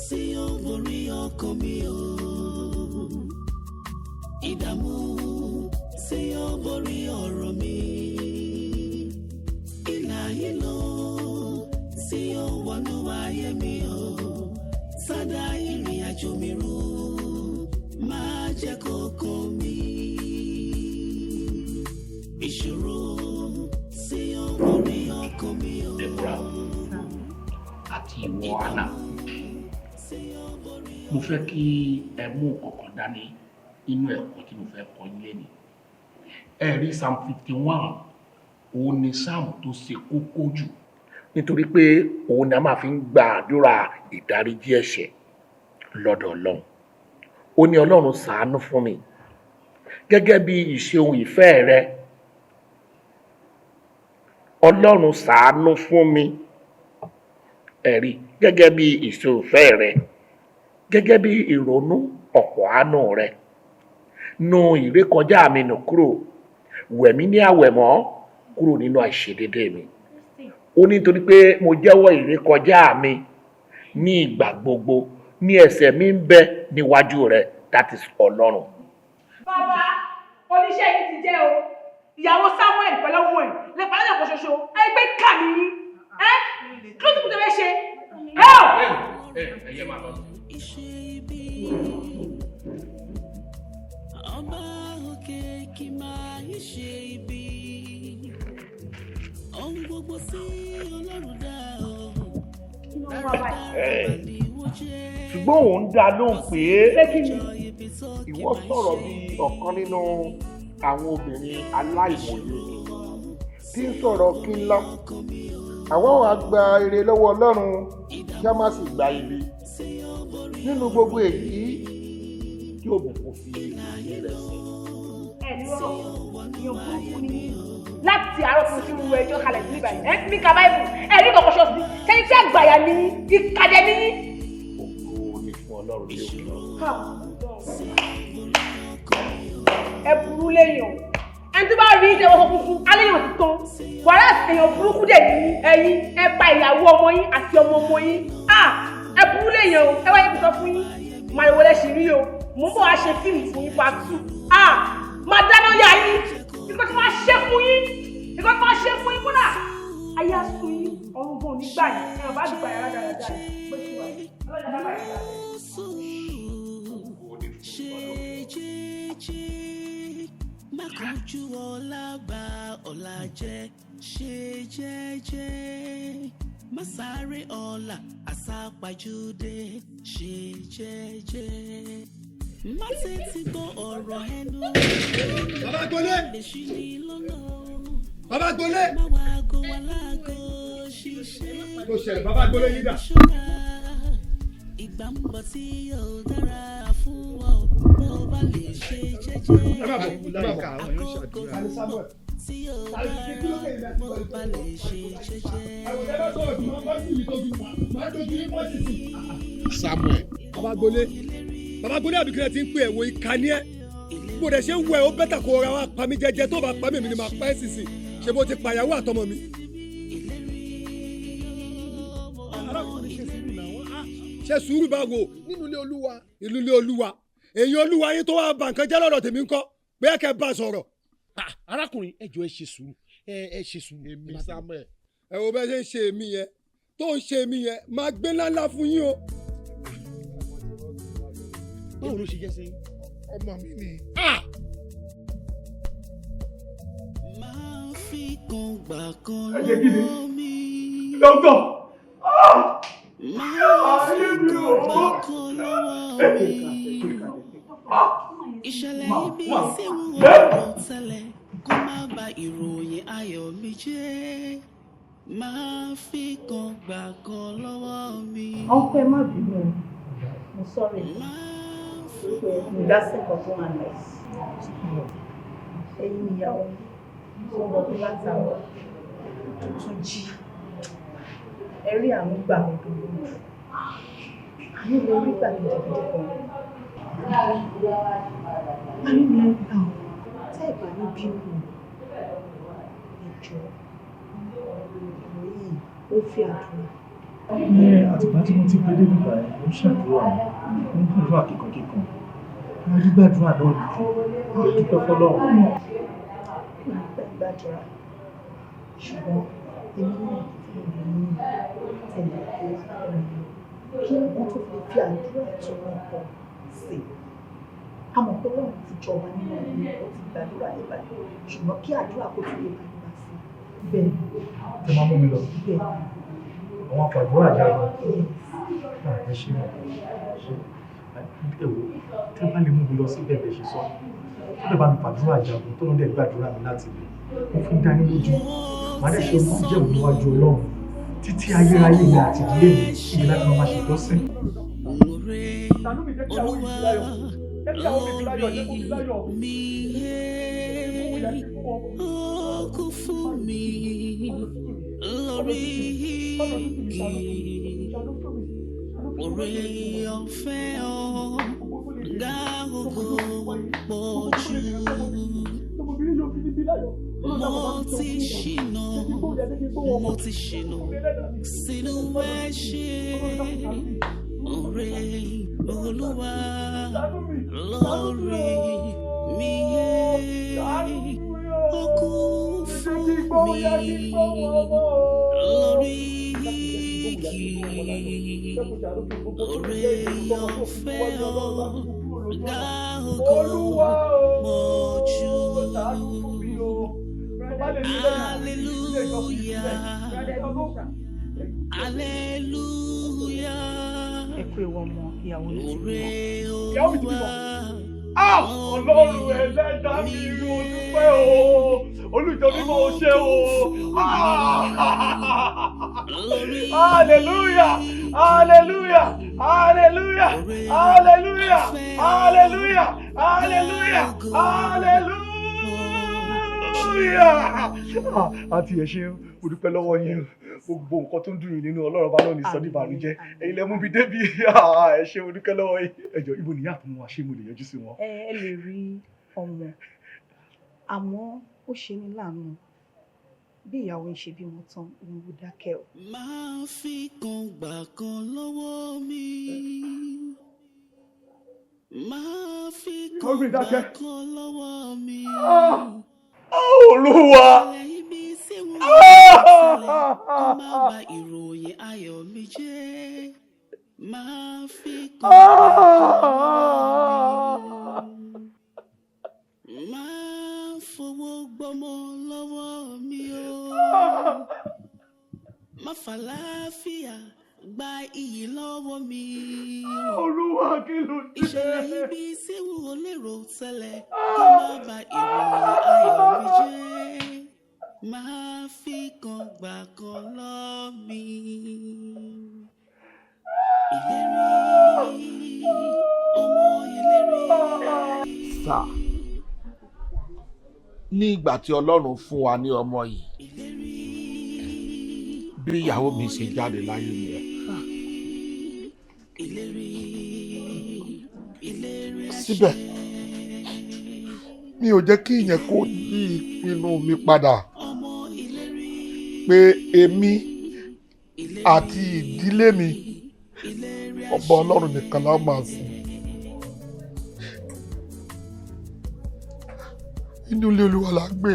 tí ó borí ọkàn mi o. Ìdààmú tí ó borí ọ̀rọ̀ mi. Ìlà ìlò tí ó wọnú ayé mi o. Sádà ìrìn àjò mi rú, má jẹ́ kó kàn mí. Ìṣòro tí ó borí ọkàn mi o. Deborah àti ìwọ Anna, mo fẹ́ kí ẹ mú kọ̀ọ̀kan dání nínú ẹ̀kọ́ tí mo fẹ́ kọ́ yín lénìí. Ẹ rí Psalm 51, òun ni psalm tó ṣe kókó jù nítorí pé òun ni a máa fi ń gba àdúrà ìdáríjì ẹ̀ṣẹ̀ lọ́dọ̀ Ọlọ́run. Ó ní Ọlọ́run ṣàánú fún mi gẹ́gẹ́ bí ìṣeun ìfẹ́ rẹ. Ọlọ́run ṣàánú fún mi, ẹ̀rí, gẹ́gẹ́ bí ìṣeun ìfẹ́ rẹ, gẹ́gẹ́ bí ìrònú ọ̀pọ̀ àánú rẹ. Nu ìrékọjá mi nù kúrò, wẹ̀ mí ní àwẹ̀mọ́ kúrò nínú àìṣedédé mi. Ó ní nítorí pé mo jẹ́wọ́ ìrékọjá mi ní ìgbà gbogbo, ní ẹ̀ṣẹ̀ mi ń bẹ níwájú rẹ, that is Ọlọ́run. Bàbá oníṣẹ́ yìí ti jẹ́ o. Ìyàwó Samuel pẹ̀lú ọmọ ẹ̀ lè parí ẹ̀kọ́ ṣoṣo. Ẹgbẹ́ kà mí yín. Ẹ́ kí ló tún kù tẹ́ fẹ́ ṣe? Ẹ ò. Ẹ ẹ yẹ máa lọ. Ọba òkè kì máa ń ṣe ibi. Ohun gbogbo tí Ọlọ́run dá o. Ṣùgbọ́n òun dá lóhùn pé ìwọ sọ̀rọ̀ bí ọ̀kan nínú àwọn obìnrin aláìmọye tí ń sọ̀rọ̀ kí ńlá. Àwọn á gba ire lọ́wọ́ Ọlọ́run kí a má sì gba ibi. Nínú gbogbo èyí kí òbùkún fi ìdí rẹ̀ sí. Ẹ ní rọrọ, èèyàn burúkú ni yín. Láti àárọ̀ tí mo ti ń ru ẹjọ́ kalẹ̀ sí ibà yìí, ẹ ní ka báìbù, ẹ ní kọ̀kọ́ ṣọ́ọ̀ṣì, ṣẹ́yìn tí àgbàyà ni yín, ìkàdẹ ni yín. Ògo ni fún Ọlọ́run ní òkè ọ̀run. Ẹ burú léèyàn. Ẹni tó bá rí ìjẹ́wọ́ funfun, aléyàn ti tán. Wàhálà èèyàn burúkú dẹ̀ ní ẹ̀yin, ẹ pa ìyàwó ọmọ yín àti ọmọ ọmọ yín. Ẹ burú léèyàn o, ẹ wáyé kí n sọ fún yín. Màrìwò lẹ ṣì rí o, mò ń bọ̀ wá ṣe fíìmù fún yín part 2. Máa dáná yá yín, nǹkan tí máa ṣe fún yín, nǹkan tí máa ṣe fún yín kódà. Ayé á sun yín, ọ̀run gan ò ní gbà yín, ẹ̀rọ bá dùgbà yàrá dáradára yìí, bó ṣe wà yìí, ọlọ́jà bá bàyà dára. Ṣe jẹ́jẹ́, má kánjú ọlá bá ọlá jẹ́. Ṣe jẹ́jẹ́, má sáré ọlá àsápajúdé. Ṣe jẹ́jẹ́, má tètè gbọ́ ọ̀rọ̀ ẹnu. Bàbá Gbolé. Lè ṣí ni lọ́nà. Bàbá Gbolé. Má wá aago wa láago ṣiṣẹ́. Tó ṣẹlẹ̀, Bàbá Gbolé yín dà. Ìgbà ń bọ̀ tí yóò dára fún ọ bó bá lè ṣe jẹ́jẹ́. Ẹ má bọ̀, ẹ má bọ̀. Àkókò ń bọ̀ tí yóò dára bó bá lè ṣe jẹ́jẹ́. Samuel. Bàbá gbolé, bàbá gbolé, àbíkílẹ̀ ti ń pè ẹ̀ wo ìkànnì ẹ̀. Bó dẹ̀ ṣe ń wọ ẹ̀, ó bẹ́tà kó ra wa pa mí jẹ́jẹ́. Tó bá pa mí, èmi ni màá pa ẹ́ sísìn. Ṣé bó ti pàyàwó àtọmọ mi? Arákùnrin, ṣe sùúrù náà. Ṣe sùúrù báwo? Nínú ilé Olúwa. Ìlú ilé Olúwa, èyí Olúwa yín tó wá bà nǹkan jẹ́ lọ́dọ̀ tèmi ńkọ́? Bóyá kẹ́ bá a sọ̀rọ̀. Arákùnrin, ẹ jọ̀ọ́, ẹ ṣe sùúrù, ẹ ṣe sùúrù. Èmi Samuel. Ẹ wo bẹ́ẹ̀ ṣe ń ṣe èmi yẹn, tó ń ṣe èmi yẹn, máa gbé ńláńlá fún yín o. Báwo ló ṣe jẹ́ sí? Ọmọ mi ni. Máa fi kan gbà kan Ẹ ṣe kí ni? lọ́wọ́ mi. Dókítà. Máa fi kan gbà kan lọ́wọ́ mi. Ìṣẹ̀lẹ̀ ibi tí wọ́n rò tẹ́lẹ̀ kó má ba ìròyìn ayọ̀ mi jẹ́. Máa fi kan gbà kan lọ́wọ́ mi. Uncle, ẹ má bínú o, mo sorry pé mo dá sí nǹkan tó wà nice. Ẹ̀yin ìyàwó tó ń rọbí látàárọ̀ tó tún jí, ẹ rí àánú gbà lọ́dọ̀ Olúwa. Àánú lè rí gbà gidigidi gan. Àánú lè rí gbà o. Tẹ́ ẹ̀ bá ní bínú o, ẹ jọ̀ọ́, ọ̀rọ̀ yìí ó fi àdúrà. Ní àtìgbà tí mo ti gbé débi báyìí, mo ń ṣàdúrà, mo ń gbàdúrà kíkankíkan. Mo rí gbàdúrà náà nìyí, mo dúpẹ́ fọ́lọ́run. Gbàdúrà, ṣùgbọ́n èmi náà fi lè ní tẹ̀lé pé kí wọ́n tó fi fi àdúrà tó wọn pọ̀ sí i. A mọ̀ pé Ọlọ́run ti jọba nínú ayé, ó ti gbàdúrà yẹn báyìí, ṣùgbọ́n kí àdúrà kó tún lè máa gbà sí i. Bẹ́ẹ̀. Ẹ máa mú mi lọ. Bẹ́ẹ̀. Àwọn àfàdúrà jagun. Ẹ ṣe mọ̀, ṣe ẹ wò, tẹ́ bá lè mú mi lọ síbẹ̀ bẹ́ẹ̀ ṣe sọ. Tó dẹ̀ bá mi fàdúrà jagun, tó lọ́dẹ̀ gbàdúrà mi láti ibẹ̀. Mo fi ń dá yín lójú. Màá dẹ̀ ṣe májẹ̀mú níwájú Ọlọ́run. Títí ayérayé mi àti ìdílé mi, ibi láti máa máa ṣèjọ́sìn. Olúwa lórí mi yé, ó kú fún mi lórí igi. Oore ọ̀fẹ́ ọ̀gá ògo pọ̀ jù. Mo ti ṣìnà, mo ti ṣìnà sínú ẹ̀ṣẹ̀. Oore Olúwa lórí mi yé, ó kú fún mi lórí igi. Oore ọ̀fẹ́ ọ̀gá ògo pọ̀ jù. Hallelujah. Hallelujah. Ẹ kú ewu ọmọ, ìyàwó mi ti Oore Ìyàwó mi ti bímọ. Olúwa. Ah! Ọlọ́run ẹlẹ́dàá mi, mo dúpẹ́ o. Olùjọ mímọ́, o ṣé o. Ah! Hallelujah! Hallelujah! Hallelujah! Hallelujah! Hallelujah! Hallelujah! Hallelujah! Àti ẹ ṣé, mo dúpẹ́ lọ́wọ́ yín. Gbogbo nǹkan tó ń dùn yín nínú, Ọlọ́run bá náà ní sọ ní ìbànújẹ́. Ẹ̀yin lẹ mú mi débi. Ẹ ṣé, mo dúpẹ́ lọ́wọ́ yín. Ẹ jọ̀ọ́, ibo nìyá àtọmọ wa? Ṣé mo lè yọjú sí wọn? Ẹ lè rí ọmọ, àmọ́ ó ṣe ní láàánú, bí ìyàwó ń ṣe bímọ tán, òun ló dákẹ́ o. Máa fi kan gbà kan lọ́wọ́ mi. Máa fi kan Omi gbà dákẹ́. kan lọ́wọ́ mi. Olúwa! Ìṣẹ̀lẹ̀ ibi tí wọ́n ṣẹlẹ̀ kó má ba ìròyìn ayọ̀ mi jẹ́. Máa fi kan gbà kan lọ́wọ́ mi. Máa fowó gbọ́mọ lọ́wọ́ mi o. Má fàlàáfíà gba iyì lọ́wọ́ mi. Olúwa, kí ló dé? Ìṣẹ̀lẹ̀ ibi tí wọ́n lérò tẹ́lẹ̀ kó má ba ìròyìn ayọ̀ mi jẹ́. Máa fi kan gbà kan lọ́ mi. Ìlérí, ọmọ ìlérí. Sà, ní ìgbà tí Ọlọ́run fún wa ní ọmọ yìí, bí ìyàwó mi ṣe jáde láyé nìyẹn. Síbẹ̀ mi ò jẹ́ kí ìyẹn kó yí ìpinnu mi padà pé èmi àti ìdílé mi, ọba Ọlọ́run nìkan la máa sìn. Inú ilé Olúwa la gbé,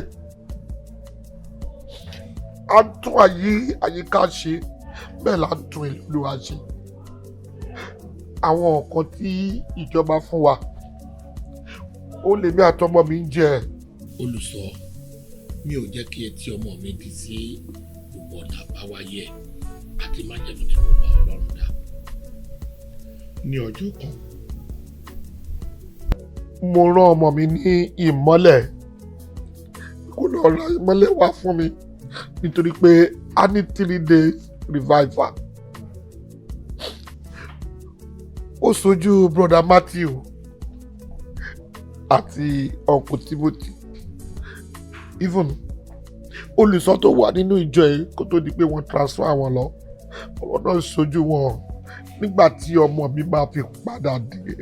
a ń tún ayé àyíká ṣe, bẹ́ẹ̀ la ń tún ilé Olúwa ṣe. Àwọn nǹkan tí ìjọba fún wa, ó lè mí àtọmọ mi ń jẹ. Olùsọ, mi ò jẹ́ kí etí ọmọ mi di sí gbogbo ọ̀nà àbáwáyé àti májẹ̀mú tí mo bá Ọlọ́run dá. Ní ọjọ́ kan, mo rán ọmọ mi ní ìmọ́lẹ̀ kó lọ ra ìmọ́lẹ̀ wá fún mi nítorí pé a ní 3 days revival. Ó sojú Brother Matthew àti Uncle Timothy, even olùsọ tó wà nínú ìjọ yìí kó tó di pé wọ́n transfer wọn lọ, ọ̀rọ̀ náà sojú wọn nígbà tí ọmọ mi máa fi padà dé.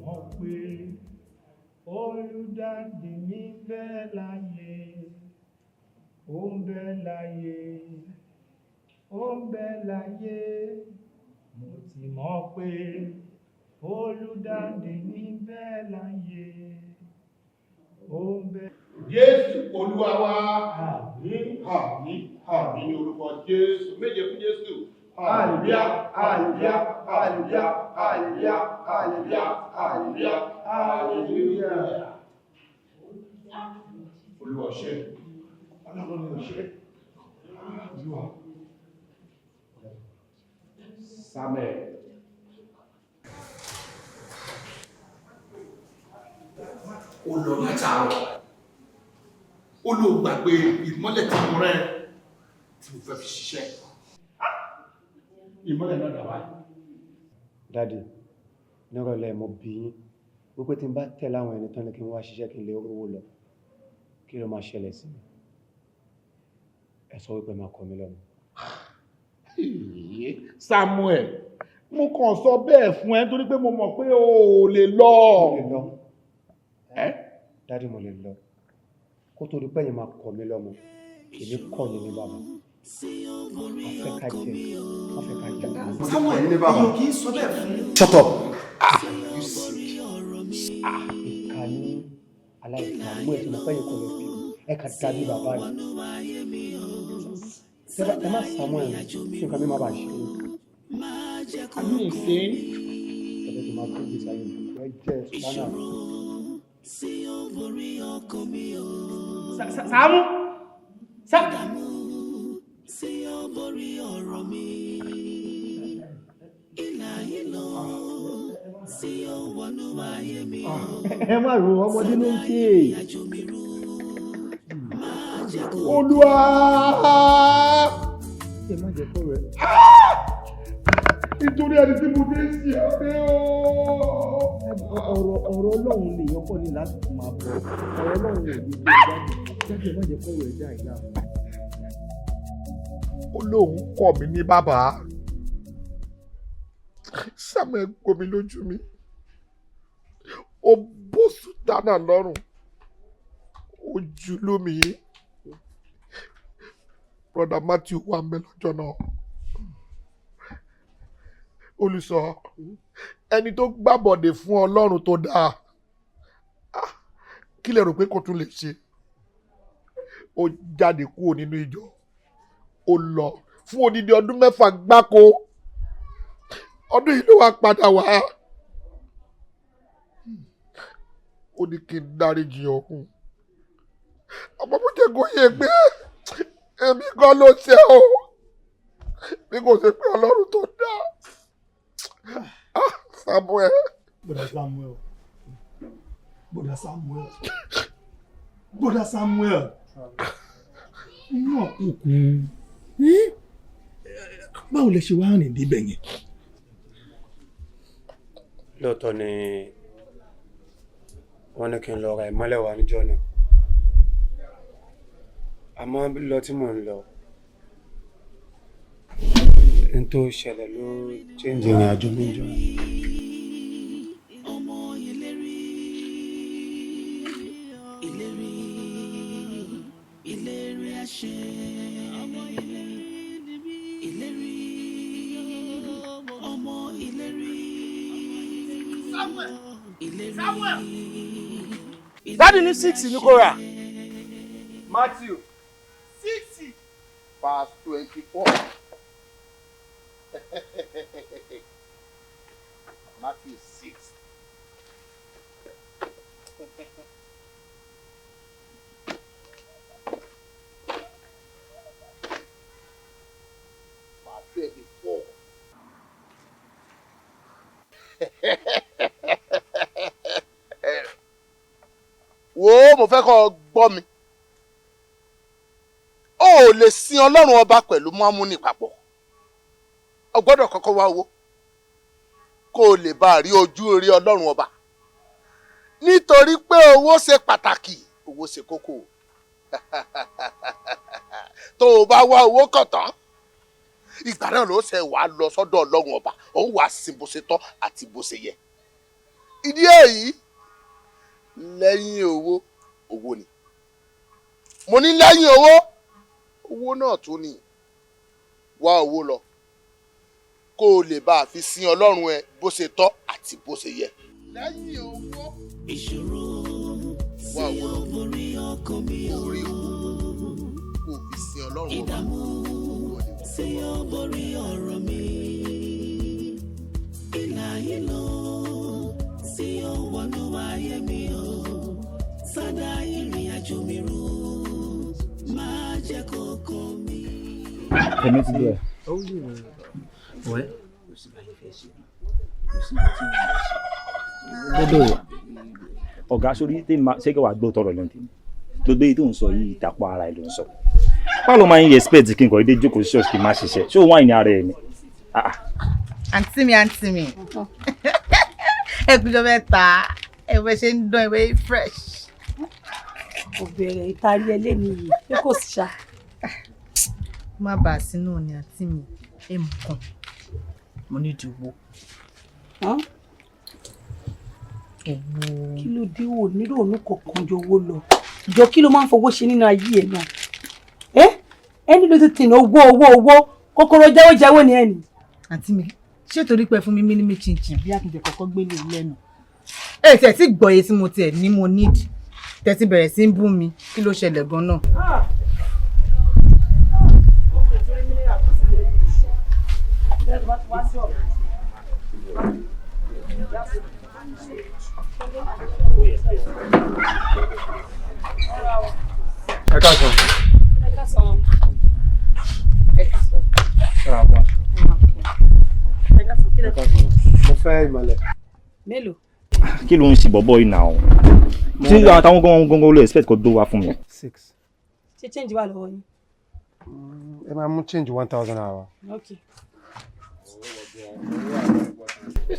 Mọ̀ pé olùdáǹdè mi ń bẹ láyé, ó ń bẹ láyé, ó ń bẹ láyé. Mo ti mọ̀ pé olùdáǹdè mi ń bẹ láyé, ó ń bẹ. Jésù Olúwa wa. Àmín, àmín, àmín ní orúkọ Jésù. Méje fún Jésù. Hallelujah, hallelujah, hallelujah, hallelujah, hallelujah, hallelujah, hallelujah. Olúwa ṣe. Ọlọ́run ni ò ṣe. Olúwa. Samuel. Ó lọ látàárọ̀, ó ló gbàgbé ìmọ́lẹ̀ tí mo rẹ́ tí mo fẹ́ fi ṣiṣẹ́. Ìmọ́lẹ̀ náà dà báyìí. Daddy, nírọ̀lẹ́ mo bí yín wípé tí n bá tẹ̀lé àwọn ẹni tán ní kí n wá ṣiṣẹ́ kí n lè rówó lọ, kí ló máa ṣẹlẹ̀ sí mi? Ẹ sọ wípé máa kọ mí lọ́mọ. Samuel, mo kàn sọ bẹ́ẹ̀ fún ẹ nítorí pé mo mọ̀ pé o ò lè lọ. Mo lè lọ. Daddy, mo lè lọ. Kó tó di pé ẹ̀yin máa kọ mí lọ́mọ, èmi kọ́ yín ní bàbá. Wọ́n fẹ́ ká jẹ, wọ́n fẹ́ ká jẹ. Samuel, èèyàn kì í sọ bẹ́ẹ̀ fún. Shut up! Ah, you sick. Ìkà ní aláìka mú ẹ tí mo fẹ́ yín kò lè fi ẹ kà dàbí bàbá rẹ̀. Ẹ má Samuel kí nǹkan mi má bàa ṣe é. Are you insane? Ẹ jẹ́ kí n máa tó gbèsè ayé mi. Ẹ jẹ́ sùpánà. Sàámú. Tí ó borí ọ̀rọ̀ mi. Ìlà ìlò tí ó wọnú ayé mi o. Ẹ má ro, ọmọdé ló ń ṣe é. Olúwa. Ẹ má jẹ́ kó rẹ̀. Nítorí ẹni tí mo dé sí ẹ o. Ọ̀rọ̀ Ọlọ́run lèèyàn kọ́ ni láti máa bọ̀. Ọ̀rọ̀ Ọlọ́run ò ní gbé jáde. Jáde, ẹ má jẹ́ kó rẹ̀ dá ìyá mi. Ó lóun kọ̀ mí ní bàbá. Samuel gbomi lójú mi, ó bó sùtánà lọ́rùn, ó jù lómi. Brother Matthew wà ń bẹ lọ́jọ́ náà. Olùsọ, ẹni tó gbàbọ̀dè fún Ọlọ́run tó dáa, ah, kí lè rò pé kò tún lè ṣe? Ó jáde kúrò nínú ìjọ, ó lọ fún odidi ọdún 6 gbáko. Ọdún yìí ló wá padà wá, ó ní kí n dáríjì òun. Àmọ́ mo jẹ́ kó yé pé èmi gan ló ṣe o, bí kò ṣe pé Ọlọ́run tó dá. Ah, Samuel. Bọ́dà Samuel, Bọ́dà Samuel, Bọ́dà Samuel, inú òkùnkùn, báwo lẹ ṣe wá rìn débẹ̀ yẹn? Lóòótọ́ ni wọ́n ní kí n lọ ra ìmọ́lẹ̀ wá níjọ́ náà, àmọ́ lọ tí mò ń lọ, N tó ṣẹlẹ̀ ló change ìrìn àjò mi jọ. Ọmọ ìlérí, ìlérí, ìlérí àṣẹ. Ọmọ ìlérí ni mí. Ìlérí, ọmọ ìlérí. Samuel. Ìlérí. Samuel. Daddy ní six ní kò rà. Matthew 6 verse 24. Matthew 6. Verse 24. Wo, mo fẹ́ kọ́ ọ gbọ́ mi. O ò lè sin Ọlọ́run ọba pẹ̀lú mọ́múnì papọ̀. O gbọ́dọ̀ kọ́kọ́ wá owó kó o lè bá a rí ojú rí Ọlọ́run ọba, nítorí pé owó ṣe pàtàkì, owó ṣe kókó. Tó o bá wá owó kàn tán, ìgbà náà ló ṣe wàá lọ sọ́dọ̀ Ọlọ́run ọba, òun wàá sin bó ṣe tọ́ àti bó ṣe yẹ. Ìdí èyí, lẹ́yìn owó, owó ni mo ní. Lẹ́yìn owó, owó náà tún ni. Wá owó lọ kó o lè bá a fi sin Ọlọ́run ẹ bó ṣe tọ́ àti bó ṣe yẹ. Lẹ́yìn owó, Ìṣòro wá tí owó ó lọ borí ọkàn mi kó o. o rí owó kó o fi sin Ọlọ́run ọba. Ìdààmú tí ó borí ọ̀rọ̀ mi. Ìlà ìlò tí ó wọnú ayé mi o. Sádà ìrìn àjò mi rú. Má jẹ́ kó kàn mí. Èmi ti dé ẹ. Ọ̀rẹ́, kò sí báyìí fẹ́ ṣe, kò sí ibi tí mo lè ṣe Gbọ́dọ̀ wà. Ọ̀gá, sórí tèmi máa ṣé kí wàá gbọ́ tọrọ lọ́n tèmi. Gbogbo èyí tó ń sọ yìí, ìtàpọ̀ ara ẹ̀ ló ń sọ. Báwo ló máa ń expect kí n kàn dédé jókòó sí ṣọ́ọ̀ṣì kí n má ṣiṣẹ́? Ṣé o wá ìní ara ẹ̀ ni? Ah, ah. Àǹtí mi, àǹtí mi, ẹ kújọ mẹ́ta. Ẹ bẹ ṣe ń dán, ẹ bẹ fresh. Kò bẹ̀rẹ̀ ìtarí ẹlẹ́ni yìí, ṣé kò sí ṣá? Má bàa sínú ni, àǹtí mi. Ẹ mọ̀ kan, mo ní ìdíwọ́. Owó. Kí ló dé? Wò nílò òun kankan ju owó lọ. Jọ, kí ló máa ń fowó ṣe nínú ayé ẹ náà? Ẹ ẹni ló ti tìǹà owó, owó, owó, kòkòrò jẹ́wọ́ jẹ́wọ́ ni ẹ nì. Àǹtí mi, ṣé torí pé fún mi mímí chinchin bí àkìntẹ̀ kọ́kọ́ gbélé lẹ́nu, ẹ tiẹ̀ tí gbọ́ iye tí mo tiẹ̀ ní mo need, tẹ́tí bẹ̀rẹ̀ sí ń bú mi, kí ló ṣẹlẹ̀ gan-an? Ẹ káàsán. Ẹ káàsán. Ẹ káàsán. Ṣàbà. Ẹ káàsán, kí lẹ Ẹ káàsán. Mo fẹ́ ìmọ̀lẹ̀. Mélòó? Kí ló ń ṣe bọ̀bọ̀ yìí náà? Tí àwọn gangan gangan ló expect kó gbó wá fún mi. Six. Ṣé change wà lọ́wọ́ yín? Ẹ máa mú change 1,000 naira. Ok.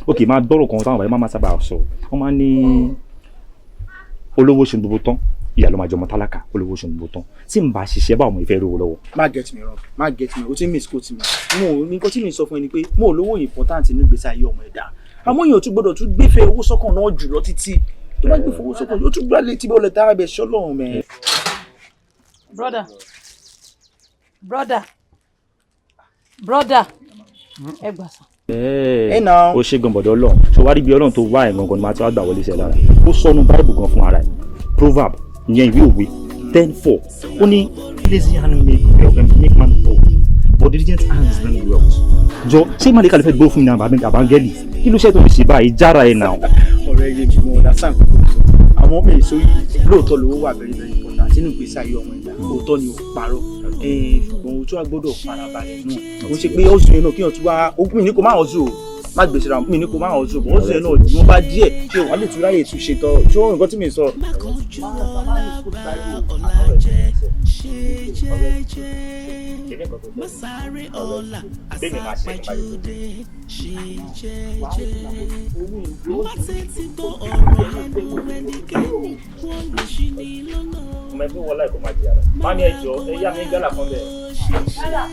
Ok, máa gbọ́rọ̀ kan táwọn bàbá máa sábà sọ. Wọ́n máa ń ní olówó ṣe gbogbo tán, ìyá ló máa jọmọ tálákà. Olówó ṣe gbogbo tán, tí n bá ṣiṣẹ́, báwo mo ìfẹ́ rówó lọ́wọ́? Má get me wrong, má get me, o ti misquote mi. Mo ò ní nǹkan tí mi sọ fún ẹ ni pé mo ò lówó important nínú ìgbésí ayé ọmọ ẹ̀dá, àmọ́ èèyàn tún gbọ́dọ̀ tún gbéfẹ́ owó sọ́kàn náà jù lọ títí. Tó bá gbéfẹ́ owó sọ́kàn, yóò tún gbá létí bọ́ọ̀lù tààrà bẹ̀ ṣọ́lọ́run mẹ́. Brother, brother, brother, ẹ gbà sàn. Ẹ ó ṣe gan bọ̀dọ̀ Ọlọ́run. Ṣé wàá rí bí Ọlọ́run tó wá ẹ̀ gangan ni màá ti wá gbà wọlé iṣẹ́ lára. Ó sọnù Báìbù gan fún ara ẹ̀. Proverb, ìyẹn ìwé òwe 10:4, ó ní lazy hand make wealth and make man poor, but diligent hands bring wealth. Jọ, ṣé màlẹ́kà lè fẹ́ gbó fún mi ní àbángẹ́lì? Kí ló ṣe tó ń ṣe báyìí? Jára ẹ̀ náà. Ọ̀rẹ́ yé mi, mo understand kókó sọ. Àwọn ọmọ èso yìí, lóòótọ́ lówó wà very very important nínú ìgbésí ayé ọmọ ẹ̀dá, òótọ́ ni, ò parọ́. Ṣùgbọ́n o tún wá gbọ́dọ̀ farabalẹ̀ náà. Kò ṣe pé ọ̀sùn yẹn náà kíyàn tún wá ogún mi ní kò má ọ̀sùn o, má gbèsè ra mi ní kò má ọ̀sùn o, ọ̀sùn yẹn náà wọ́n bá díẹ̀ ṣé wàá lè tún ráyè tún ṣe tọ́ ṣé nǹkan tí mi sọ. Mákànjú ọ̀la bá ọ̀la jẹ́, ṣe jẹ́jẹ́. Má sáré ọ̀la àsápajúdé, ṣe jẹ́jẹ́. Má tẹ́tí gbọ́ ọ̀rọ̀ ẹnu ẹnikẹ́ni, wọ́n lè ṣì ní lọ́nà. Ọmọ ẹgbẹ́ wọlé ẹ̀kọ́ máa jẹ ara. Má ní ẹjọ́ ẹ yá mi gálà kan bẹ́ẹ̀. ṣiṣẹ́.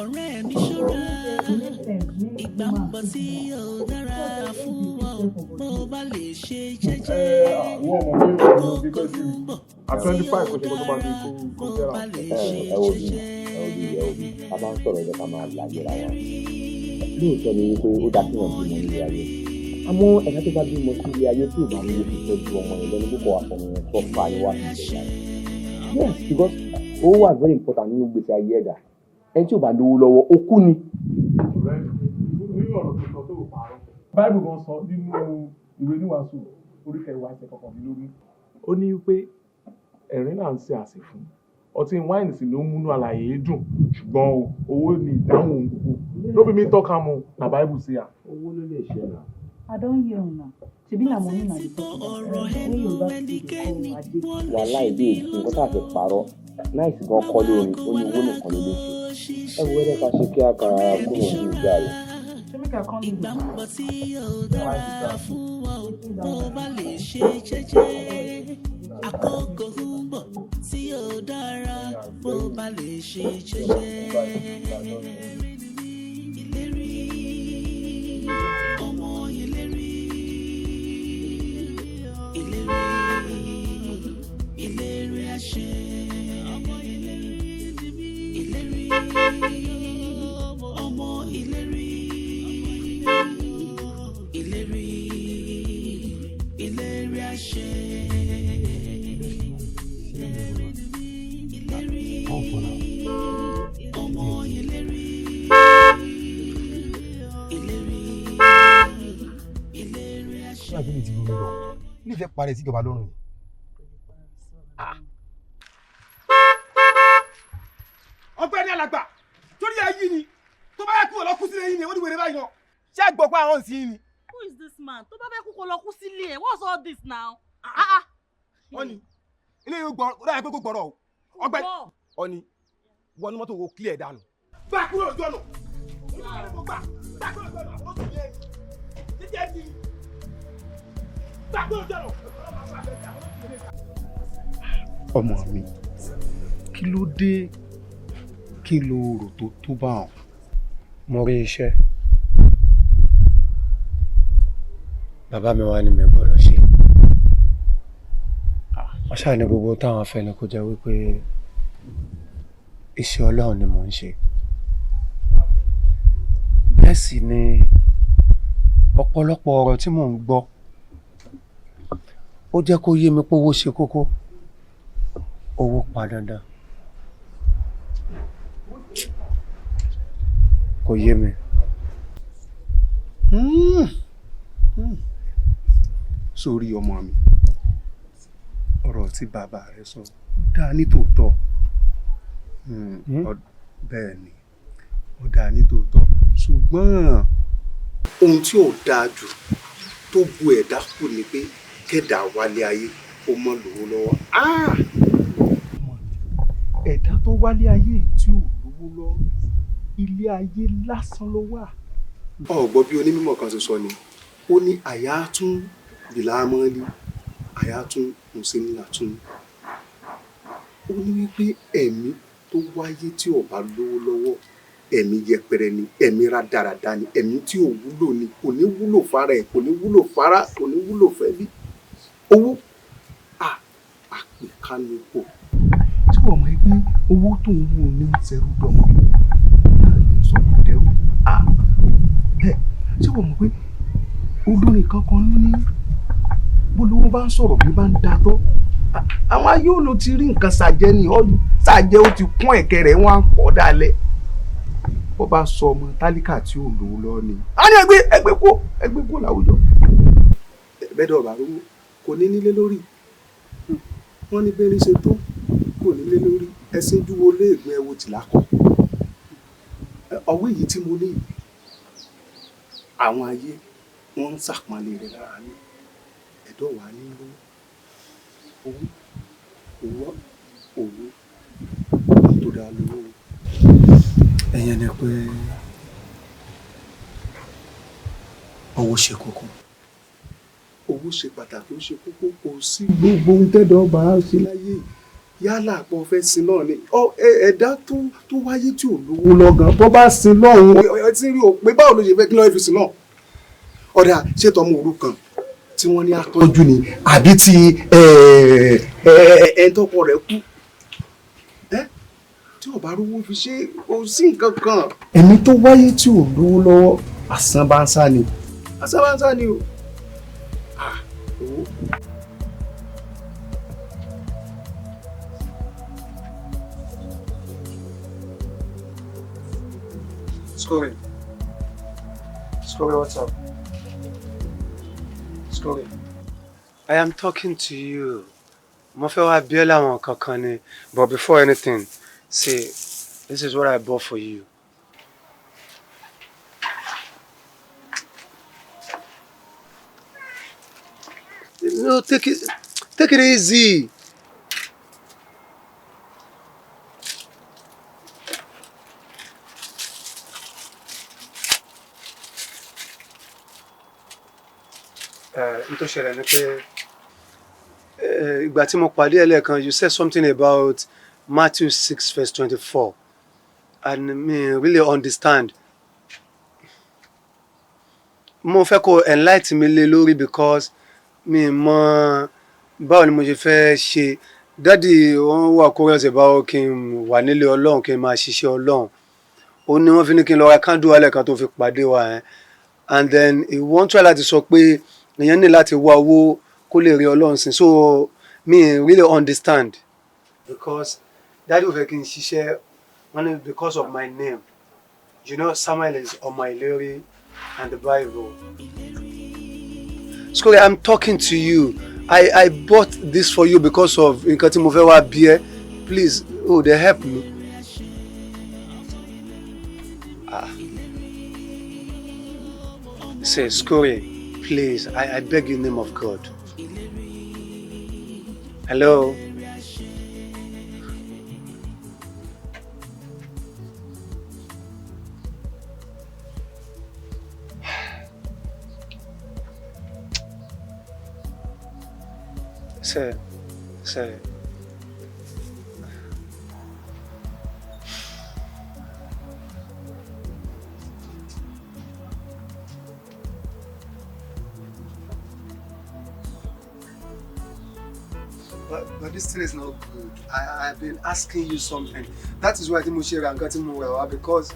Ọ̀rẹ́ mi, ṣọ́ra, ìgbà ń bọ̀ tí ó dára fún ọ bó bá lè ṣe jẹ́jẹ́. Wọ́n mọ̀ pé ọ̀nà bí pẹ́ sí mi at 25 kò ṣe kó tó máa fi kó fẹ́ra. Ẹ wo bí, ẹ wo bí, ẹ wo bí, a bá ń sọ̀rọ̀, ẹ̀jẹ̀ ká máa láyé ra wa. Lóòótọ́ ni wípé ó dáa kéèyàn bímọ nílé ayé, àmọ́ ẹ̀dá tó bá bímọ sí ilé ayé tí ò bá ní fi tọ́jú ọmọ yẹn lẹ́nu púpọ̀, àfọmọ yẹn tó fa ni wá fi ìṣẹ̀lẹ̀ ayé. Yes, because owó wà very important nínú gbèsè ayé ẹ̀dá. Ẹni tí ò bá lówó lọ́wọ́, ó kú ni. Ọ̀rẹ́ mi, nínú ọ̀rọ̀ tó sọ tó ò parọ́, Báìbù gan sọ nínú ìwé Oníwàásù orí 10 ẹsẹ̀ 19, ó ní pé ẹ̀rín là ń ṣe àsè fún ọtí wáìnì sì ló ń múnú àlàyé dùn, ṣùgbọ́n o, owó ni ìdáhùn ohun gbogbo. No be me talk am o, na Bible say am. Owó ló lè ṣe náà. I don hear una. Ṣebí na money na dey talk about. Wey Yorùbá people dey call Ajé. Wàhálà ìdí nǹkan tá a fi parọ́ náìsì gan kọ́ lórin, ó ní owó nìkan ló lè ṣe. Ẹ wo ẹ̀rẹ́ ká ṣe kí a kàrà kúrò ní ìjà rẹ̀. Ṣé make I come leave Ìgbà ń bọ̀ tí ó dára fún ọ bó bá lè ṣe jẹ́jẹ́. Àkókò ń bọ̀ tí ó dára bó bá lè ṣe jẹ́jẹ́. Ìlérí, ọmọ ìlérí, ìlérí, ìlérí àṣẹ. Ọmọ ìlérí, ìlérí, ọmọ ìlérí, ìlérí, ìlérí àṣẹ. Ìlérí, ọmọ ìlérí, ìlérí, ìlérí àṣẹ. Ṣé àgbẹ̀ ti lórí lọ ilé ìfẹ́ parẹ́ síjọba lọ́rùn ni? Ọ̀gbẹ́ni alàgbà, torí ẹ yí ni tó bá yẹ kí wọ́n lọ kú sílé yín ni ó ní wèrè báyìí náà, ṣé ẹ gbọ́ pé àwọn ń sin yín ni. Who is this man? Tó bá fẹ́ kú, kó lọ kú sílé ẹ̀. What's all this now? Ah ah. Wọ́n ní ilé yóò gbọ́, ó dára pé kó gbọ́rọ̀ o. Ọ̀gbẹ́ni ọ̀ni wọnú mọ́tò wo, clear dànù. Gbà kúrò lójú ọ̀nà, gbà gbà kúrò lójú ọ̀nà, ó sì yẹ jíjẹ́ ti gbà kúrò lójú ọ̀nà. Ọmọ mi, kí ló dé? Kí ló rò tó tó bá wọn? Mo rí iṣẹ́ bàbá mi wá ní mi gbọ́dọ̀ ṣe. Wọ́n ṣáà ní gbogbo táwọn afẹ́ ni kó jẹ́ wípé iṣẹ́ Ọlọ́run ni mò ń ṣe. Bẹ́ẹ̀ sì ni ọ̀pọ̀lọpọ̀ ọ̀rọ̀ tí mò ń gbọ́, ó jẹ́ kó yé mi pé owó ṣe kókó, owó pa dandan. Kò yé mi. Sórí ọmọ mi, ọ̀rọ̀ tí bàbá rẹ sọ, ó dáa ní tòótọ́. Bẹ́ẹ̀ ni, ó dáa ní tòótọ́, ṣùgbọ́n ohun tí ò dáa jù tó bu ẹ̀dá kù ni pé kẹ́dà wálé ayé ó mọ́ lówó lọ́wọ́. Ah! Ẹ̀dá tó wálé ayé tí ò lówó lọ, ilé ayé lásán ló wà. Ọ̀gbọ́n bí onímọ̀ kan ṣe sọ ni, ó ní àyà tún bìlámọ́lì, àyà tún mùsùlùmí tún. Ó ní wípé ẹ̀mí tó wáyé tí ò bá lówó lọ́wọ́, ẹ̀mí yẹpẹrẹ ni, ẹ̀mí rádaràda ni, ẹ̀mí tí ò wúlò ni, kò ní wúlò fara ẹ̀, kò ní wúlò fara, kò ní wúlò fẹ́bí. Owó àpèkánukò. Tí wọ́n mọ̀ pé owó tó ń wò ní ṣẹrú dọmọ náà ní sọmọ dẹrú? Bẹ́ẹ̀, tí wọ́n mọ̀ pé olórin kankan ló ní bólówó bá ń sọ̀rọ̀ bí bá ń datọ́, àwọn ayé ò ló ti rí nǹkan ṣàjẹ́ ni, ṣàjẹ́ ó ti kún ẹ̀kẹ́ rẹ̀, wọ́n á kọ́ dálẹ̀. Bó bá sọ ọmọ tálíkà tí ò lówó lọ ni, á ní ẹgbẹ́ ẹgbẹ́ kó ẹgbẹ́ kó láwùjọ. Bẹ́ẹ̀ dọ̀bà rówó kò ní nílé lórí, wọ́n ní bẹ́ẹ̀ ní ṣe tó kò nílé lórí, ẹṣin dúró léègbé ẹwo tìlá kọ. Ọwọ́ èyí tí mo ní, àwọn ayé wọ́n ń ṣàpọ́nlé rẹ̀ lára mi, ẹ̀dọ́ wà nílò owó, owó, owó tó dáa lówó. Ẹ̀yẹn ni pé owó ṣe kókó. Owó ṣe pàtàkì, ó ṣe kókó. Kò sí gbogbo ohun tẹ́dọ̀ bá ṣe láyé Yálà pọ̀ fẹ́ sin náà ni ẹ̀dá tó wáyé tí ò lówó lọ́gàn bọ́ bá sin lọ́hùn ẹ ti rí o pé báwo ló ṣe fẹ́ kí lọ́ọ́ fi sin náà. Ọ̀dà ṣètò ọmọ òrukàn tí wọ́n ní atọ́jú ni àbí ti ẹ̀ẹ́dọ́kọ rẹ̀ kú tí ò bá rówó fi ṣe kò sí nǹkan kan. Ẹ̀mí tó wáyé tí ò lówó lọ́wọ́ àsán bá ń sá ni, àsán bá ń sá ni o. Owó. Scory. Scory, what's up? Scory. I am talking to you. Mo fẹ́ wá bí ẹ láwọn kankan ni, but before anything, see, this is what I bought for you. No, take it easy. N tó ṣẹlẹ̀ ni pé ìgbà tí mo pàdé ẹ lẹ́ẹ̀kan, you said something about Matthew 6 verse 24 and me really understand. Mo fẹ́ kó enlighten mi lé lórí because mi mọ báwo ni mo ṣe fẹ́ ṣe. Daddy wọ́n wà curious about kí n wà nílé Ọlọ́run, kí n máa ṣiṣẹ́ Ọlọ́run. Ó ní wọ́n fi ní kí n lọ ra candle alẹ́ kan tó fi pàdé wa ẹ̀. And then wọ́n try láti sọ pé èèyàn ní láti wá owó kó lè rí Ọlọ́run sìn. So me really understand because daddy ò fẹ́ kí n ṣiṣẹ́, wọ́n ní because of my name. You know, Samuel is ọmọ ìlérí and the Bible. Scory, I'm talking to you. I bought this for you because of nǹkan tí mo fẹ́ wá bí ẹ. Please, oh, they help me. Ah. Say, Scory, please, I beg you in the name of God. Hello? Sir, sir. But this thing is not good. I've been asking you something. That is why I mo ṣe ra nǹkan tí mo rà wá because.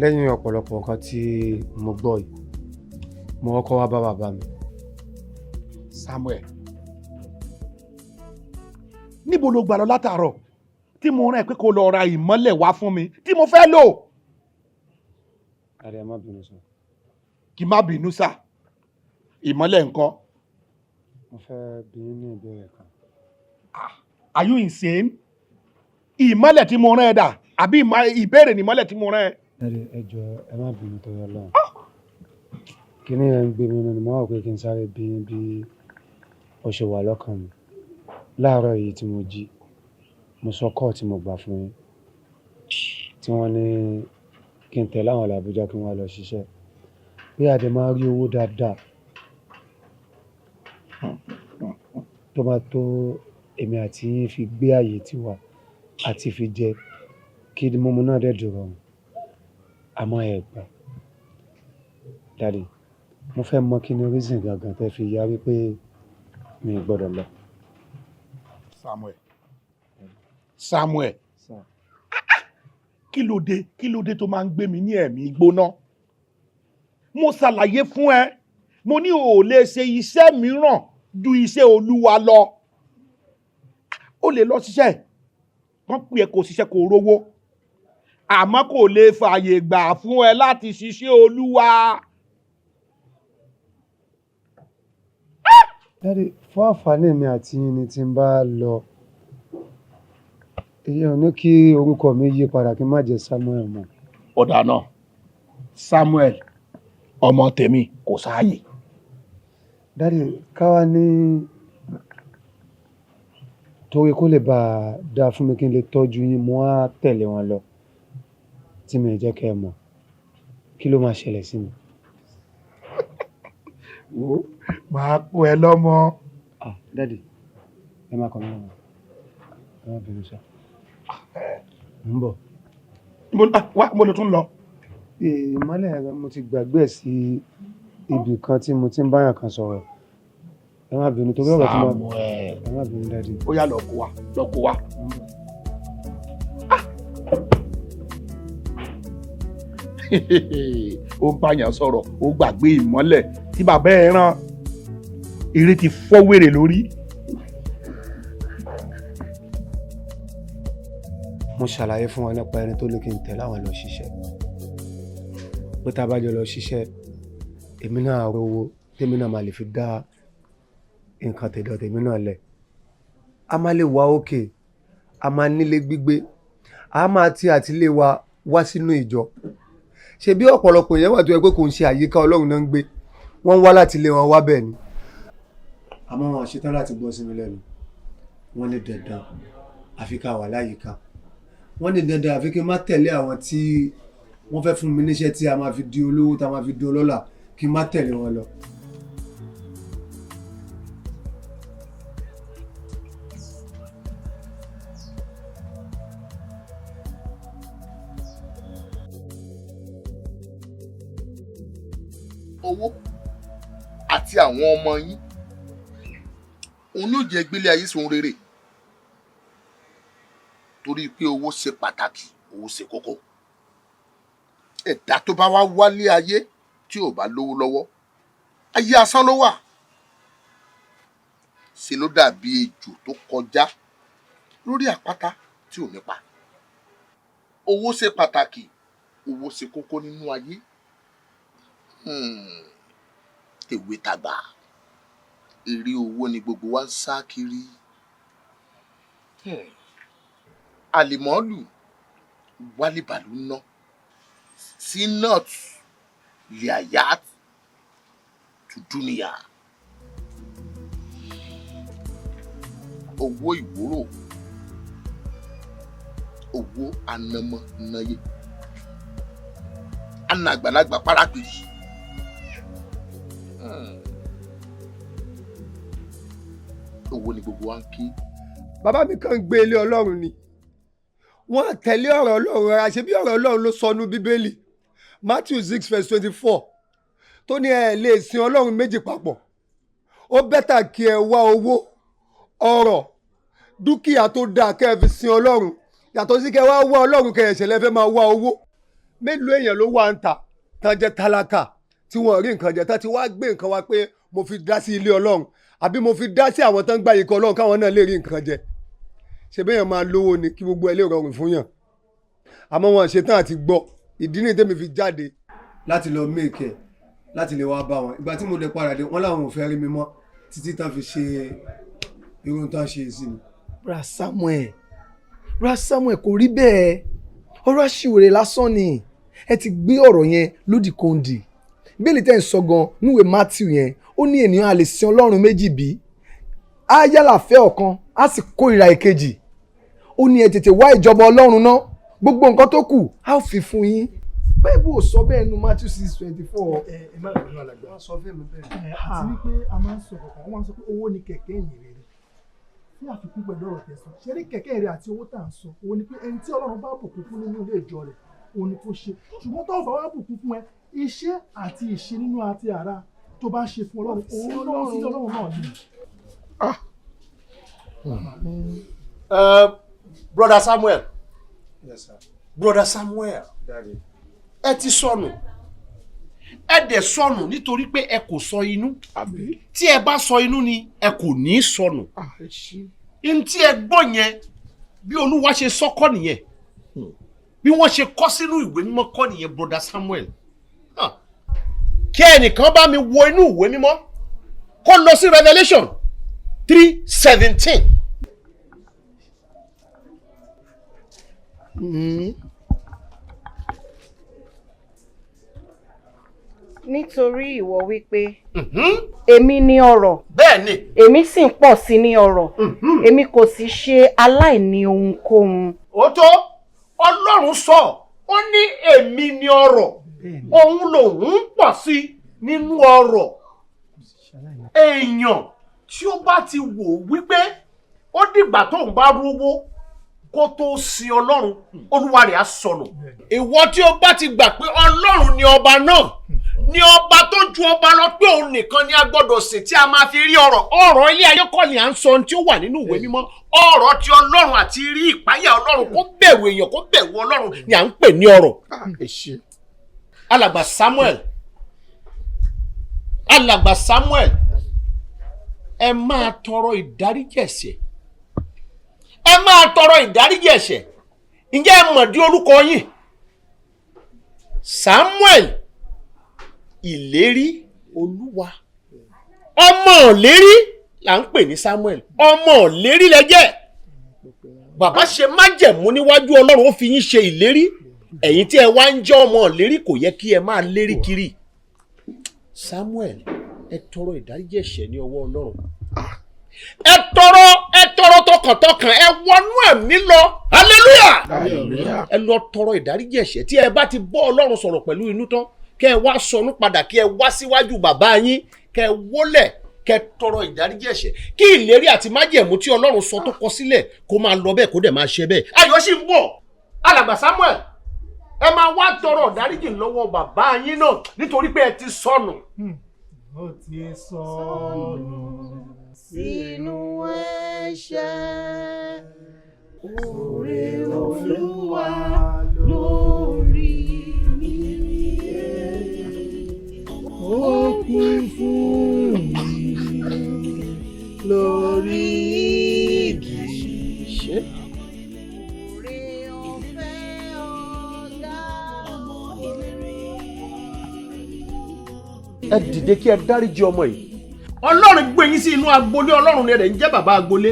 Lẹ́yìn ọ̀pọ̀lọpọ̀ nǹkan tí mo gbọ́ yìí, mo kọ́kọ́ wá bá bàbá mi. Samuel, níbo ló gbà lọ látàárọ̀ tí mo rán ẹ pé kó lọ ra ìmọ́lẹ̀ wá fún mi tí mo fẹ́ lò? Ààrẹ, má bínú sá. Kì má bínú sá, ìmọ́lẹ̀ ńkọ́? Mo fẹ́ bi yín ní ìbéèrè kan. Are you insane? Ìmọ́lẹ̀ tí mo rán ẹ dà àbí ìbéèrè ni ìmọ́lẹ̀ tí mo rán ẹ? Ẹ jọ̀ọ́ ẹ má bínú torí Ọlọ́run. Kíní yẹn ń gbé mi nínú, mo wá wò pé kí n sáré bí yín bí ó ṣe wà lọ́kàn mi. Láàárọ̀ yìí tí mo jí, mo sọ kọ́ọ̀ tí mo gbà fún yín tí wọ́n ní kí n tẹ̀lé àwọn lọ Àbújá kí wọ́n wá lọ ṣiṣẹ́. Pé a dẹ̀ máa rí owó dáadáa tó máa tó èmi àti yín fi gbé ààyè tiwa àti fi jẹ kí mímu náà dẹ̀ dìrọ̀rùn. Àmọ́ ẹ gbà. Daddy, mo fẹ́ mọ̀ kí ni reason gangan tẹ́ fi yarí pé mi ò gbọ́dọ̀ lọ. Samuel, Samuel, kí ló dé, kí ló dé tó máa ń gbé mi ní ẹ̀mí gbóná? Mo ṣàlàyé fún ẹ, mo ní o ò lè ṣe iṣẹ́ mìíràn ju iṣẹ́ Olúwa lọ. O lè lọ ṣiṣẹ́, wọ́n pè ẹ́ kó ṣiṣẹ́ kó rówó. Àmọ́ kò lè fààyè gbà fún ẹ láti ṣiṣẹ́ Olúwa. Daddy, fún àǹfààní mi àti yín ni tí n bá lọ, ìyẹn ò ní kí orúkọ mi yí padà kí n má jẹ́ Samuel mọ́. Ọ̀dà náà, Samuel ọmọ tèmi kò sáàyè. Daddy, ká wá ní torí kó lè bá a dáa fún mi kí n lè tọ́jú yín, mo á tẹ̀lé wọn lọ tí mi ò jẹ́ kẹ́ ẹ mọ̀, kí ló máa ṣẹlẹ̀ sí mi? Wo, máa kó ẹ lọ́mọ. Ah, Daddy, ẹ má kọ mí lọ́mọ, ẹ má bínú sá, mo ń bọ̀. Wá, mo lè tún lọ. Ìmọ́lẹ̀, mo ti gbàgbé ẹ̀ sí ibì kan tí mo ti ń báyàn kan sọ̀rọ̀. Ẹ má bínú torí ọ̀rọ̀ tí mo. Samuel. Ẹ má bínú, Daddy. Ó yá, lọ kó wa, lọ kó wa. Ó ń báyàn sọ̀rọ̀, ó gbàgbé ìmọ́lẹ̀ tí bàbá ẹ̀ rán. Eré ti fọ́ wèrè lórí. Mo ṣàlàyé fún wọn nípa ẹni tó ní kí n tẹ̀lé àwọn lọ ṣiṣẹ́, pé tá a bá jọ lọ ṣiṣẹ́, èmi náà rówó tèmi náà máa lè fi dá nǹkan tẹ̀dọ̀ tèmi náà lẹ̀, a máa lè wá òkè, a máa nílé gbígbé, a máa ti àtìlé wa wá sínú ìjọ. Ṣe bí ọ̀pọ̀lọpọ̀ èèyàn wà tó yẹ pé kò ń ṣe àyíká Ọlọ́run náà ń gbé, wọ́n ń wá láti ilé wọn wá bẹ́ẹ̀ ni. Àmọ́ wọn ṣetán láti gbọ́ sí mi lẹ́nu. Wọ́n ní dandan àfi ká wà láyìíká, wọ́n ní dandan àfi kí n má tẹ̀lé àwọn tí wọ́n fẹ́ fún mi níṣẹ́ tí a máa fi di olówó, tá a máa fi di ọlọ́lá, kí n má tẹ̀lé wọn lọ. Owó àti àwọn ọmọ yín òun yóò jẹ́ gbélé ayé sóhun rere, torí pé owó ṣe pàtàkì, owó ṣe kókó. Ẹ̀dá tó bá wá wálé ayé tí ò bá lówó lọ́wọ́, ayé asán ló wà. Ṣe ló dàbí ejò tó kọjá lórí àpáta tí ò nípa. Owó ṣe pàtàkì, owó ṣe kókó nínú ayé. Tèwe tàgbà, èrè owó ni gbogbo wa ń sá kiri. Àlìmọ́ọ́lù wálìbàlú ná sinot liayat tudunia. Owó ìwúrò, owó anamọ́náyé, anàgbàlagbà parápìrì. Owó ni gbogbo wa ń kí. Bàbá mi kàn ń gbé ilé Ọlọ́run ni, wọ́n tẹ̀lé ọ̀rọ̀ Ọlọ́run rárá. Ṣe bí ọ̀rọ̀ Ọlọ́run ló sọ nú Bíbélì, Matthew 6 verse 24, tó ní ẹ lè sin Ọlọ́run méjì papọ̀. Ó better kí ẹ wá owó, ọrọ̀, dúkìá tó dáa kẹ́ ẹ fi sin Ọlọ́run, yàtọ̀ sí kẹ́ ẹ wá wá Ọlọ́run kẹ́ ẹ ṣẹlẹ̀ fẹ́ máa wá owó. Mélòó èèyàn ló wà ń ta tán jẹ́ tálákà tí wọ́n rí nǹkan jẹ, tán ti wá gbé nǹkan wá pé mo fi dá sí ilé Ọlọ́run àbí mo fi dá sí àwọn tán gbà yìí kọ́ Ọlọ́run káwọn náà lè rí nǹkan jẹ? Ṣe béèyàn máa lówó ni kí gbogbo ẹ lè rọrùn fún yàn. Àmọ́ wọn ṣetán àti gbọ́. Ìdí nìyí tẹ́mi fi jáde láti lọ make ẹ̀, láti lè wá bá wọn. Ìgbà tí mo lè padà dé, wọn làwọn ò fẹ́ rí mi mọ́ títí tán fi ṣe irun tán ṣe sí mi. Bra Samuel, Bra Samuel, kò rí bẹ́ẹ̀. Ọ̀rọ̀ aṣiwèrè lásán ni. Ẹ ti gbé ọ̀rọ̀ yẹn lódì kòndì. Bíbélì tẹ́ ń sọ gan núwèé Matthew yẹn, ó ní ènìyàn a lè sin Ọlọ́run méjì bí? Á yálà fẹ́ ọ̀kan, á sì kórìíra ìkejì. Ó ní ẹ tètè wá ìjọba Ọlọ́run náà, gbogbo nǹkan tó kù á ó fi fún yín. Báíbù ò sọ bẹ́ẹ̀ nu Matthew 6:24. Ẹ ẹ má bínú, alàgbà. Wọ́n sọ fún mi bẹ́ẹ̀. Àti wípé a máa ń sọ kọ̀ọ̀kan, wọ́n máa ń sọ pé owó ni kẹ̀kẹ́ ìyìn rere. Fún àfikún pẹ̀lú ọ̀rọ̀ tẹ̀sán ṣe rí, kẹ̀kẹ́ rẹ̀ àti owó tá à ń sọ òun ni pé ẹni tí Ọlọ́run bá bùkún fún nínú ilé ìjọ rẹ̀, òun ni kó ṣe. Ṣùgbọ́n tó bá wá bùkún fún ẹ, iṣẹ́ àti ìṣe nínú àti ara tó bá ṣe fún Ọlọ́run, òun náà sí Ọlọ́run náà ni. Brother Samuel. Yes, sir. Brother Samuel. Daddy. Ẹ ti sọnù, ẹ dẹ̀ sọnù nítorí pé ẹ kò sọ inú. Tí ẹ bá sọ inú ni, ẹ kò ní sọnù. N tí ẹ gbọ́ yẹn, bí Olúwa ṣe sọ́kọ́ nìyẹn. Bí wọ́n ṣe kọ́ sínú ìwé mímọ́ kọ́ nìyẹn, Brother Samuel. Huh. Kí ẹnìkan bá mi wo inú ìwé mímọ́, kó lọ sí Revelation 3:17. Nítorí ìwọ wípé, "Èmi ni ọrọ̀." Bẹ́ẹ̀ni. "Èmi sì ń pọ̀ sí ní ọrọ̀. Èmi kò sì ṣe aláìní ohunkóhun." Ó tó. Ọlọ́run sọ, ó ní èmi ni ọrọ̀, òun lòun ń pọ̀ sí nínú ọrọ̀. Èèyàn tí ó bá ti wò wípé ó dìgbà tóun bá rówó kó tó sin Ọlọ́run, olúwa rẹ̀ á sọnù. Ìwọ tí ó bá ti gbà pé Ọlọ́run ni ọba náà, ni ọba tó ju ọba lọ, pé òun nìkan ni a gbọ́dọ̀ sìn tí a máa fi rí ọrọ̀. Ọrọ̀ ilé ayé kọ́ ni à ń sọ ohun tí ó wà nínú ìwé mímọ́. Ọrọ̀ ti Ọlọ́run àti rí ìpáyà Ọlọ́run, kó bẹ̀rù èèyàn, kó bẹ̀rù Ọlọ́run ni à ń pè ní ọrọ̀. Alàgbà Samuel, Alàgbà Samuel, ẹ máa tọrọ ìdáríjì ẹ̀ṣẹ̀, ẹ máa tọrọ ìdáríjì ẹ̀ṣẹ̀. Ǹjẹ́ ẹ mọ̀ dí orúkọ yín? Samuel Ìlérí Olúwa, ọmọ ìlérí là ń pè ní Samuel. Ọmọ ìlérí lẹ jẹ́. Bàbá ṣe májẹ̀mú níwájú Ọlọ́run, ó fi yín ṣe ìlérí. Ẹ̀yin tí ẹ wá ń jẹ́ ọmọ ìlérí, kò yẹ kí ẹ máa lérí kiri. Samuel, ẹ tọrọ ìdáríjì ẹ̀ṣẹ̀ ní ọwọ́ Ọlọ́run. Ẹ tọrọ, ẹ tọrọ tọkàntọkàn, ẹ wọnú ẹ̀mí lọ. Hallelujah. Ẹ lọ tọrọ ìdáríjì ẹ̀ṣẹ̀. Tí ẹ bá ti bọ́ Ọlọ́run sọ̀rọ̀ pẹ̀lú inú tán, kẹ ẹ wá sọnù padà, kí ẹ wá síwájú bàbá yín, kẹ ẹ wólẹ̀, kẹ tọrọ ìdáríjì ẹ̀ṣẹ̀, kí ìlérí àti májẹ̀mú tí Ọlọ́run sọ tó kọ sílẹ̀ kó máa lọ bẹ́ẹ̀, kó dẹ̀ máa ṣe bẹ́ẹ̀. Ayọ̀ sì ń bọ̀. Alàgbà Samuel, ẹ máa wá tọrọ ìdáríjì lọ́wọ́ bàbá yín náà nítorí pé ẹ ti sọnù. Ó ti sọnù sínú ẹ̀ṣẹ̀, oore Olúwa lórí mi. Ó kú fún mi lórí igi. Ṣé? Ẹ dìde kí ẹ dáríjì ọmọ yìí. Ọlọ́run gbé yín sí inú agboolé Ọlọ́run ni ẹ dẹ̀ ń jẹ́ bàbá agboolé.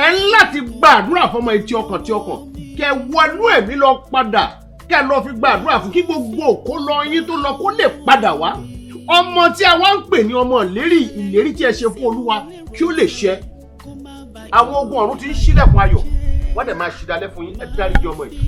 Ẹ ń láti gbàdúrà fọmọ etí ọkàn tí ọkàn, kẹ wọnú ẹ̀mí lọ padà, kẹ lọ fi gbàdúrà fún kí gbogbo òkó lọ yín tó lọ kó lè padà wá. Ọmọ tí a wá ń pè ní ọmọ ìlérí, ìlérí tí ẹ ṣe fún Olúwa kí ó lè ṣẹ. Àwọn ogun ọ̀run ti ń ṣílẹ̀kùn ayọ̀, wọ́n dẹ̀ máa ṣídalẹ̀ fún yín. Ẹ dáríjì ọmọ yìí.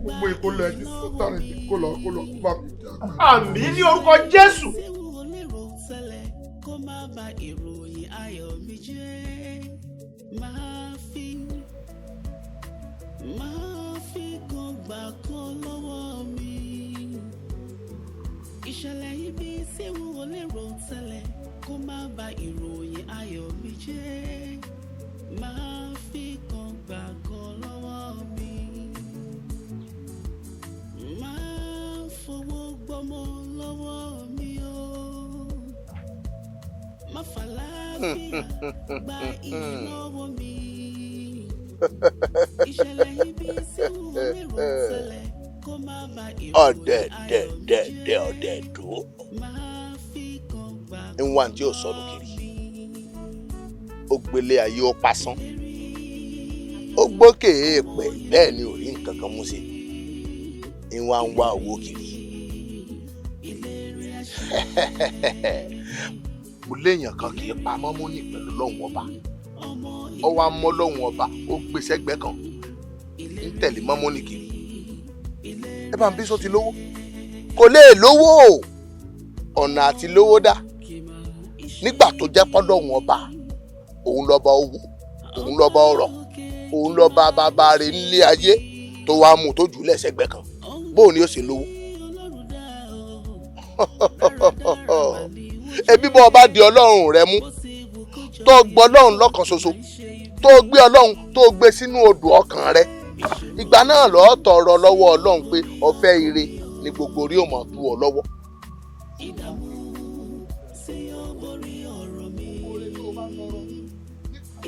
Gbogbo ìkólọ ẹ ti Sátánì ti kó lọ, kó lọ bá mi dá. Àmín ní orúkọ Jésù. Kó má bà ìròyìn ayọ̀ mi jẹ́, máa fi kan gbà kan lọ́wọ́ mi. Ìṣẹ̀lẹ̀ ibi tí n ò lérò tẹ́lẹ̀, kó má bà ìròyìn ayọ̀ mi jẹ́, máa fi kan gbà kan lọ́wọ́ mi. Máa fowó gbọ́mọ lọ́wọ́ mi o. Má fàlàáfíà gba ìyìn lọ́wọ́ mi. Ìṣẹ̀lẹ̀ ibi tí n ò lérò tẹ́lẹ̀, kó má bà ìròyìn Ọ̀dẹ̀ ayọ̀ mi dẹ̀ jẹ́. Dẹ̀ ọ̀dẹ̀ tó Máa fi kan gbà ń wá ní tí ò sọnù kiri. Ó gbélé ayé, ó pasán, ó gbókè èèpẹ̀, bẹ́ẹ̀ ni ò rí nǹkan kan mú sí i, ń wá ń wá owó kiri. Mo léèyàn kan kì í pamọ́ mú ní pẹ̀lú lọ́hùn ọba. Ó wá mọ́ lọ́hùn ọba, ó gbé sẹ́gbẹ́ kan, ń tẹ̀lé mọ́mọ́ ní kiri. Ẹ bá ń bí sọ ti lówó, kò lè lówó o. Ọ̀nà àti lówó dá nígbà tó jẹ́ pọ́lọ́hùn ọba, òun lọ́ba owó, òun lọ́ba ọrọ̀, òun lọ́ba bàbá rẹ̀ nílé ayé, tó wàá mú tó jù lẹ́sẹ̀gbẹ́ kan, bóun ni ó sì lówó? Ebi bọ́ ọba di Ọlọ́run rẹ mú, tó gbọ́ Ọlọ́run lọ́kàn ṣoṣo, tó gbé Ọlọ́run, tó gbé sínú odò ọkàn rẹ, ìgbà náà lọ́ọ́ tọrọ lọ́wọ́ Ọlọ́run pé ó fẹ́ ire. Ní gbogbo orí ò mọ̀ tú ọ lọ́wọ́. Ìdààmú tí ó borí ọ̀rọ̀ mi.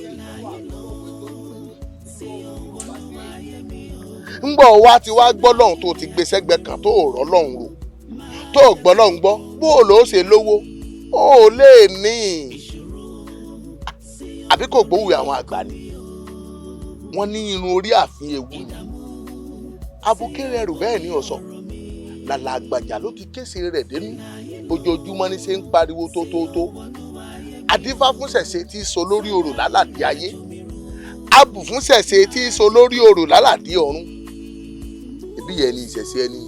Ìlà ìlò tí ó wọnú ayé mi o. Ńgbọ́ wa ti wá gbọ́ lọ́hùn tó ti gbé sẹ́gbẹ́ kan tó rọ́ lọ́hùn rò, tó gbọ́ lọ́hùn gbọ́, bó o lò ó ṣe lówó ó lè ní àbí kò gbówó. Àwọn àgbà ni wọ́n ní irun orí ààfin ewu ni abukéré ẹrù, bẹ́ẹ̀ ni ọ̀sọ̀ làlà àgbàjà ló ti kése rẹ̀ dénú. Ojoojúmọ́ ní ṣe ń pariwo tótótó. Adífá fún ṣẹ̀ṣe tí í so lórí orò lálàdí ayé, abù fún ṣẹ̀ṣe tí í so lórí orò lálàdí ọ̀run. Ẹbí yẹn ni ìṣẹ̀ṣe ẹni,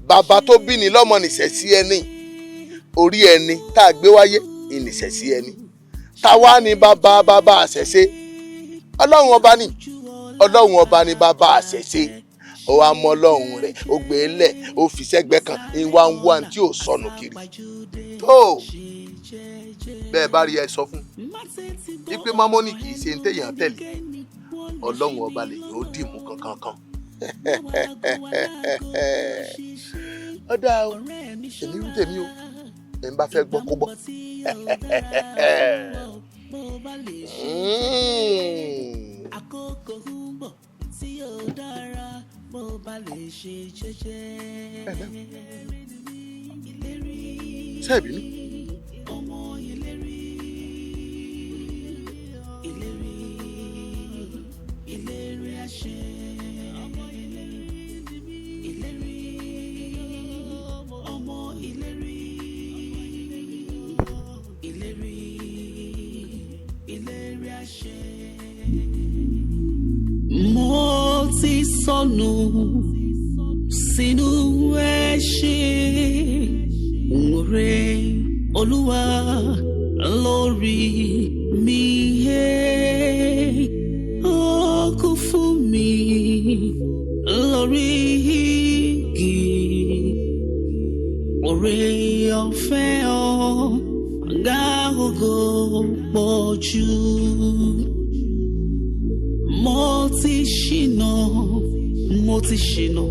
bàbá tó bí ni lọ́mọ ní ìṣẹ̀ṣe ẹni, orí ẹni tá a gbé wáyé ìníṣẹ̀ṣe ẹni. Táwa ni bàbá bàbá àṣẹṣe? Ọlọ́run ọba ni, Ọlọ́run ọba ni bàbá àṣẹṣe. Ó wá mọ Ọlọ́run rẹ̀, ó gbé e lẹ̀, ó fi sẹ́gbẹ́ kan, ìwà ń wá tí ò sọnù kiri. Tó bẹ́ẹ̀ bá rí ẹ sọ fún wípé mámọ́nì kì í ṣe ń téèyàn tẹ̀lé, Ọlọ́run ọba lè yóò dìmú kankan kan. Ọ̀dà o, èmi wí tèmi o, ẹ̀ ń bá fẹ́ gbọ́ kó gbọ́. Àkókò ń bọ̀ tí yóò dára bó bá lè ṣe jẹ́jẹ́. Ṣé ìbínú? Ọmọ ìlérí, ìlérí, ìlérí àṣẹ. Ọmọ ìlérí, ìlérí, ọmọ ìlérí, ìlérí, ìlérí àṣẹ. Mo ti sọnù sínú ẹ̀ṣẹ̀, òrè Olúwa lórí mi yé, ó kú fún mi lórí igi. Òrè ọ̀fẹ́ ọ̀gá ògo pọ̀ jù. Mo ti ṣìnà, mo ti ṣìnà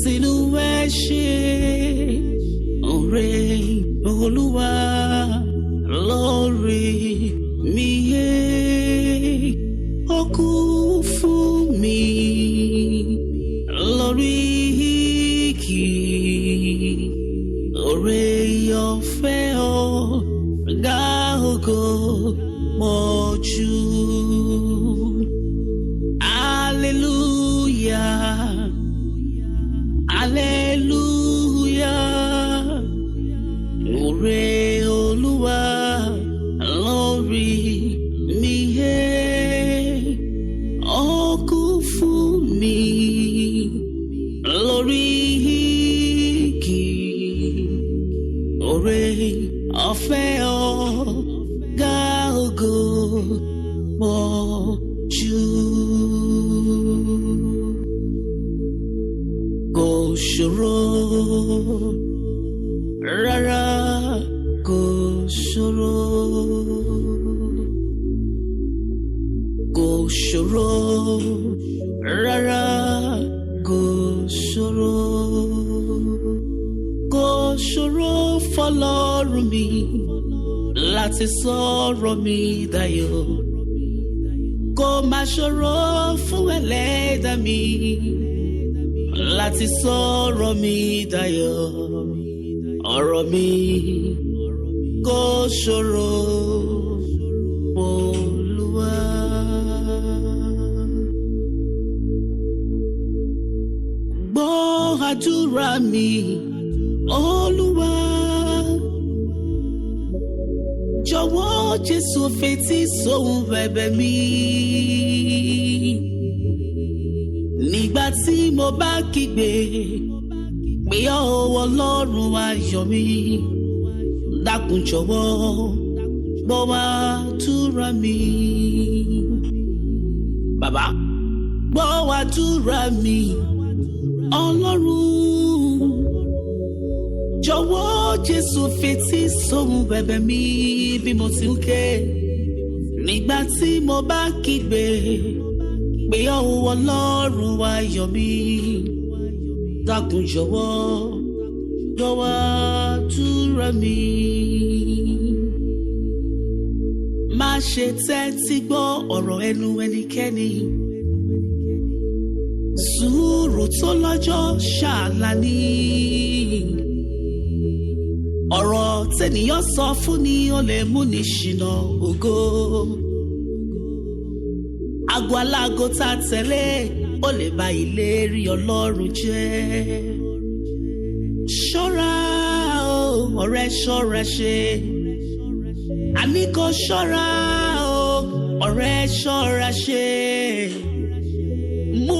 sínú ẹ̀ṣẹ̀, ọ̀rẹ́ Olúwa lórí mi yé, ó kú fún mi lórí igi. Ọ̀rẹ́ ọ̀fẹ́ ọ̀gá ògo pọ̀ jù. Hallelujah. Hallelujah. Òrè Olúwa lórí mi yé. Ó kú fún mi lórí igi. Òrè ọ̀fẹ́ ọ̀gá ògo pọ̀ jù. Kò ṣòro rárá, kò ṣòro, kò ṣòro rárá, kò ṣòro, kò ṣòro fọ́lọ́run mi láti sọ̀rọ̀ mi dayọ̀, kò má ṣòro fún ẹlẹ́dàá mi láti sọ̀rọ̀ mi dayọ̀. Ọ̀rọ̀ mi kò ṣòro, Olúwa. Gbọ́ àdúrà mi, Olúwa. Jọ̀wọ́ Jésù, fetí sóhùn bẹ̀bẹ̀ mi. Nígbà tí mo bá kígbe pé ọwọ́ Ọlọ́run ayọ̀ mi, dákun jọ̀wọ́ gbọ́ àdúrà mi. Bàbá, gbọ́ àdúrà mi, Ọlọ́run. Jọ̀wọ́ Jésù, fetí sóhùn bẹ̀bẹ̀ mi bí mo ti ń ké. Nígbà tí mo bá kígbe pé ọwọ́ Ọlọ́run ayọ̀ mi, Dákun jọ̀wọ́, jọ̀wọ́ túra mi. Má ṣe tẹ́tí gbọ́ ọ̀rọ̀ ẹnu ẹnikẹ́ni. Sùúrù tó lọ́jọ́ ṣàlà ní. Ọ̀rọ̀ tẹ́nìyàn sọ fún ni ó lè mú ní ṣìnà ògo. Ago alágo tá a tẹ̀lé ó lè ba ìlérí Ọlọ́run jẹ́. Ṣọ́ra o, ọ̀rẹ́, ṣọ́ra ṣe. Àní kò ṣọ́ra o, ọ̀rẹ́, ṣọ́ra ṣe. Mú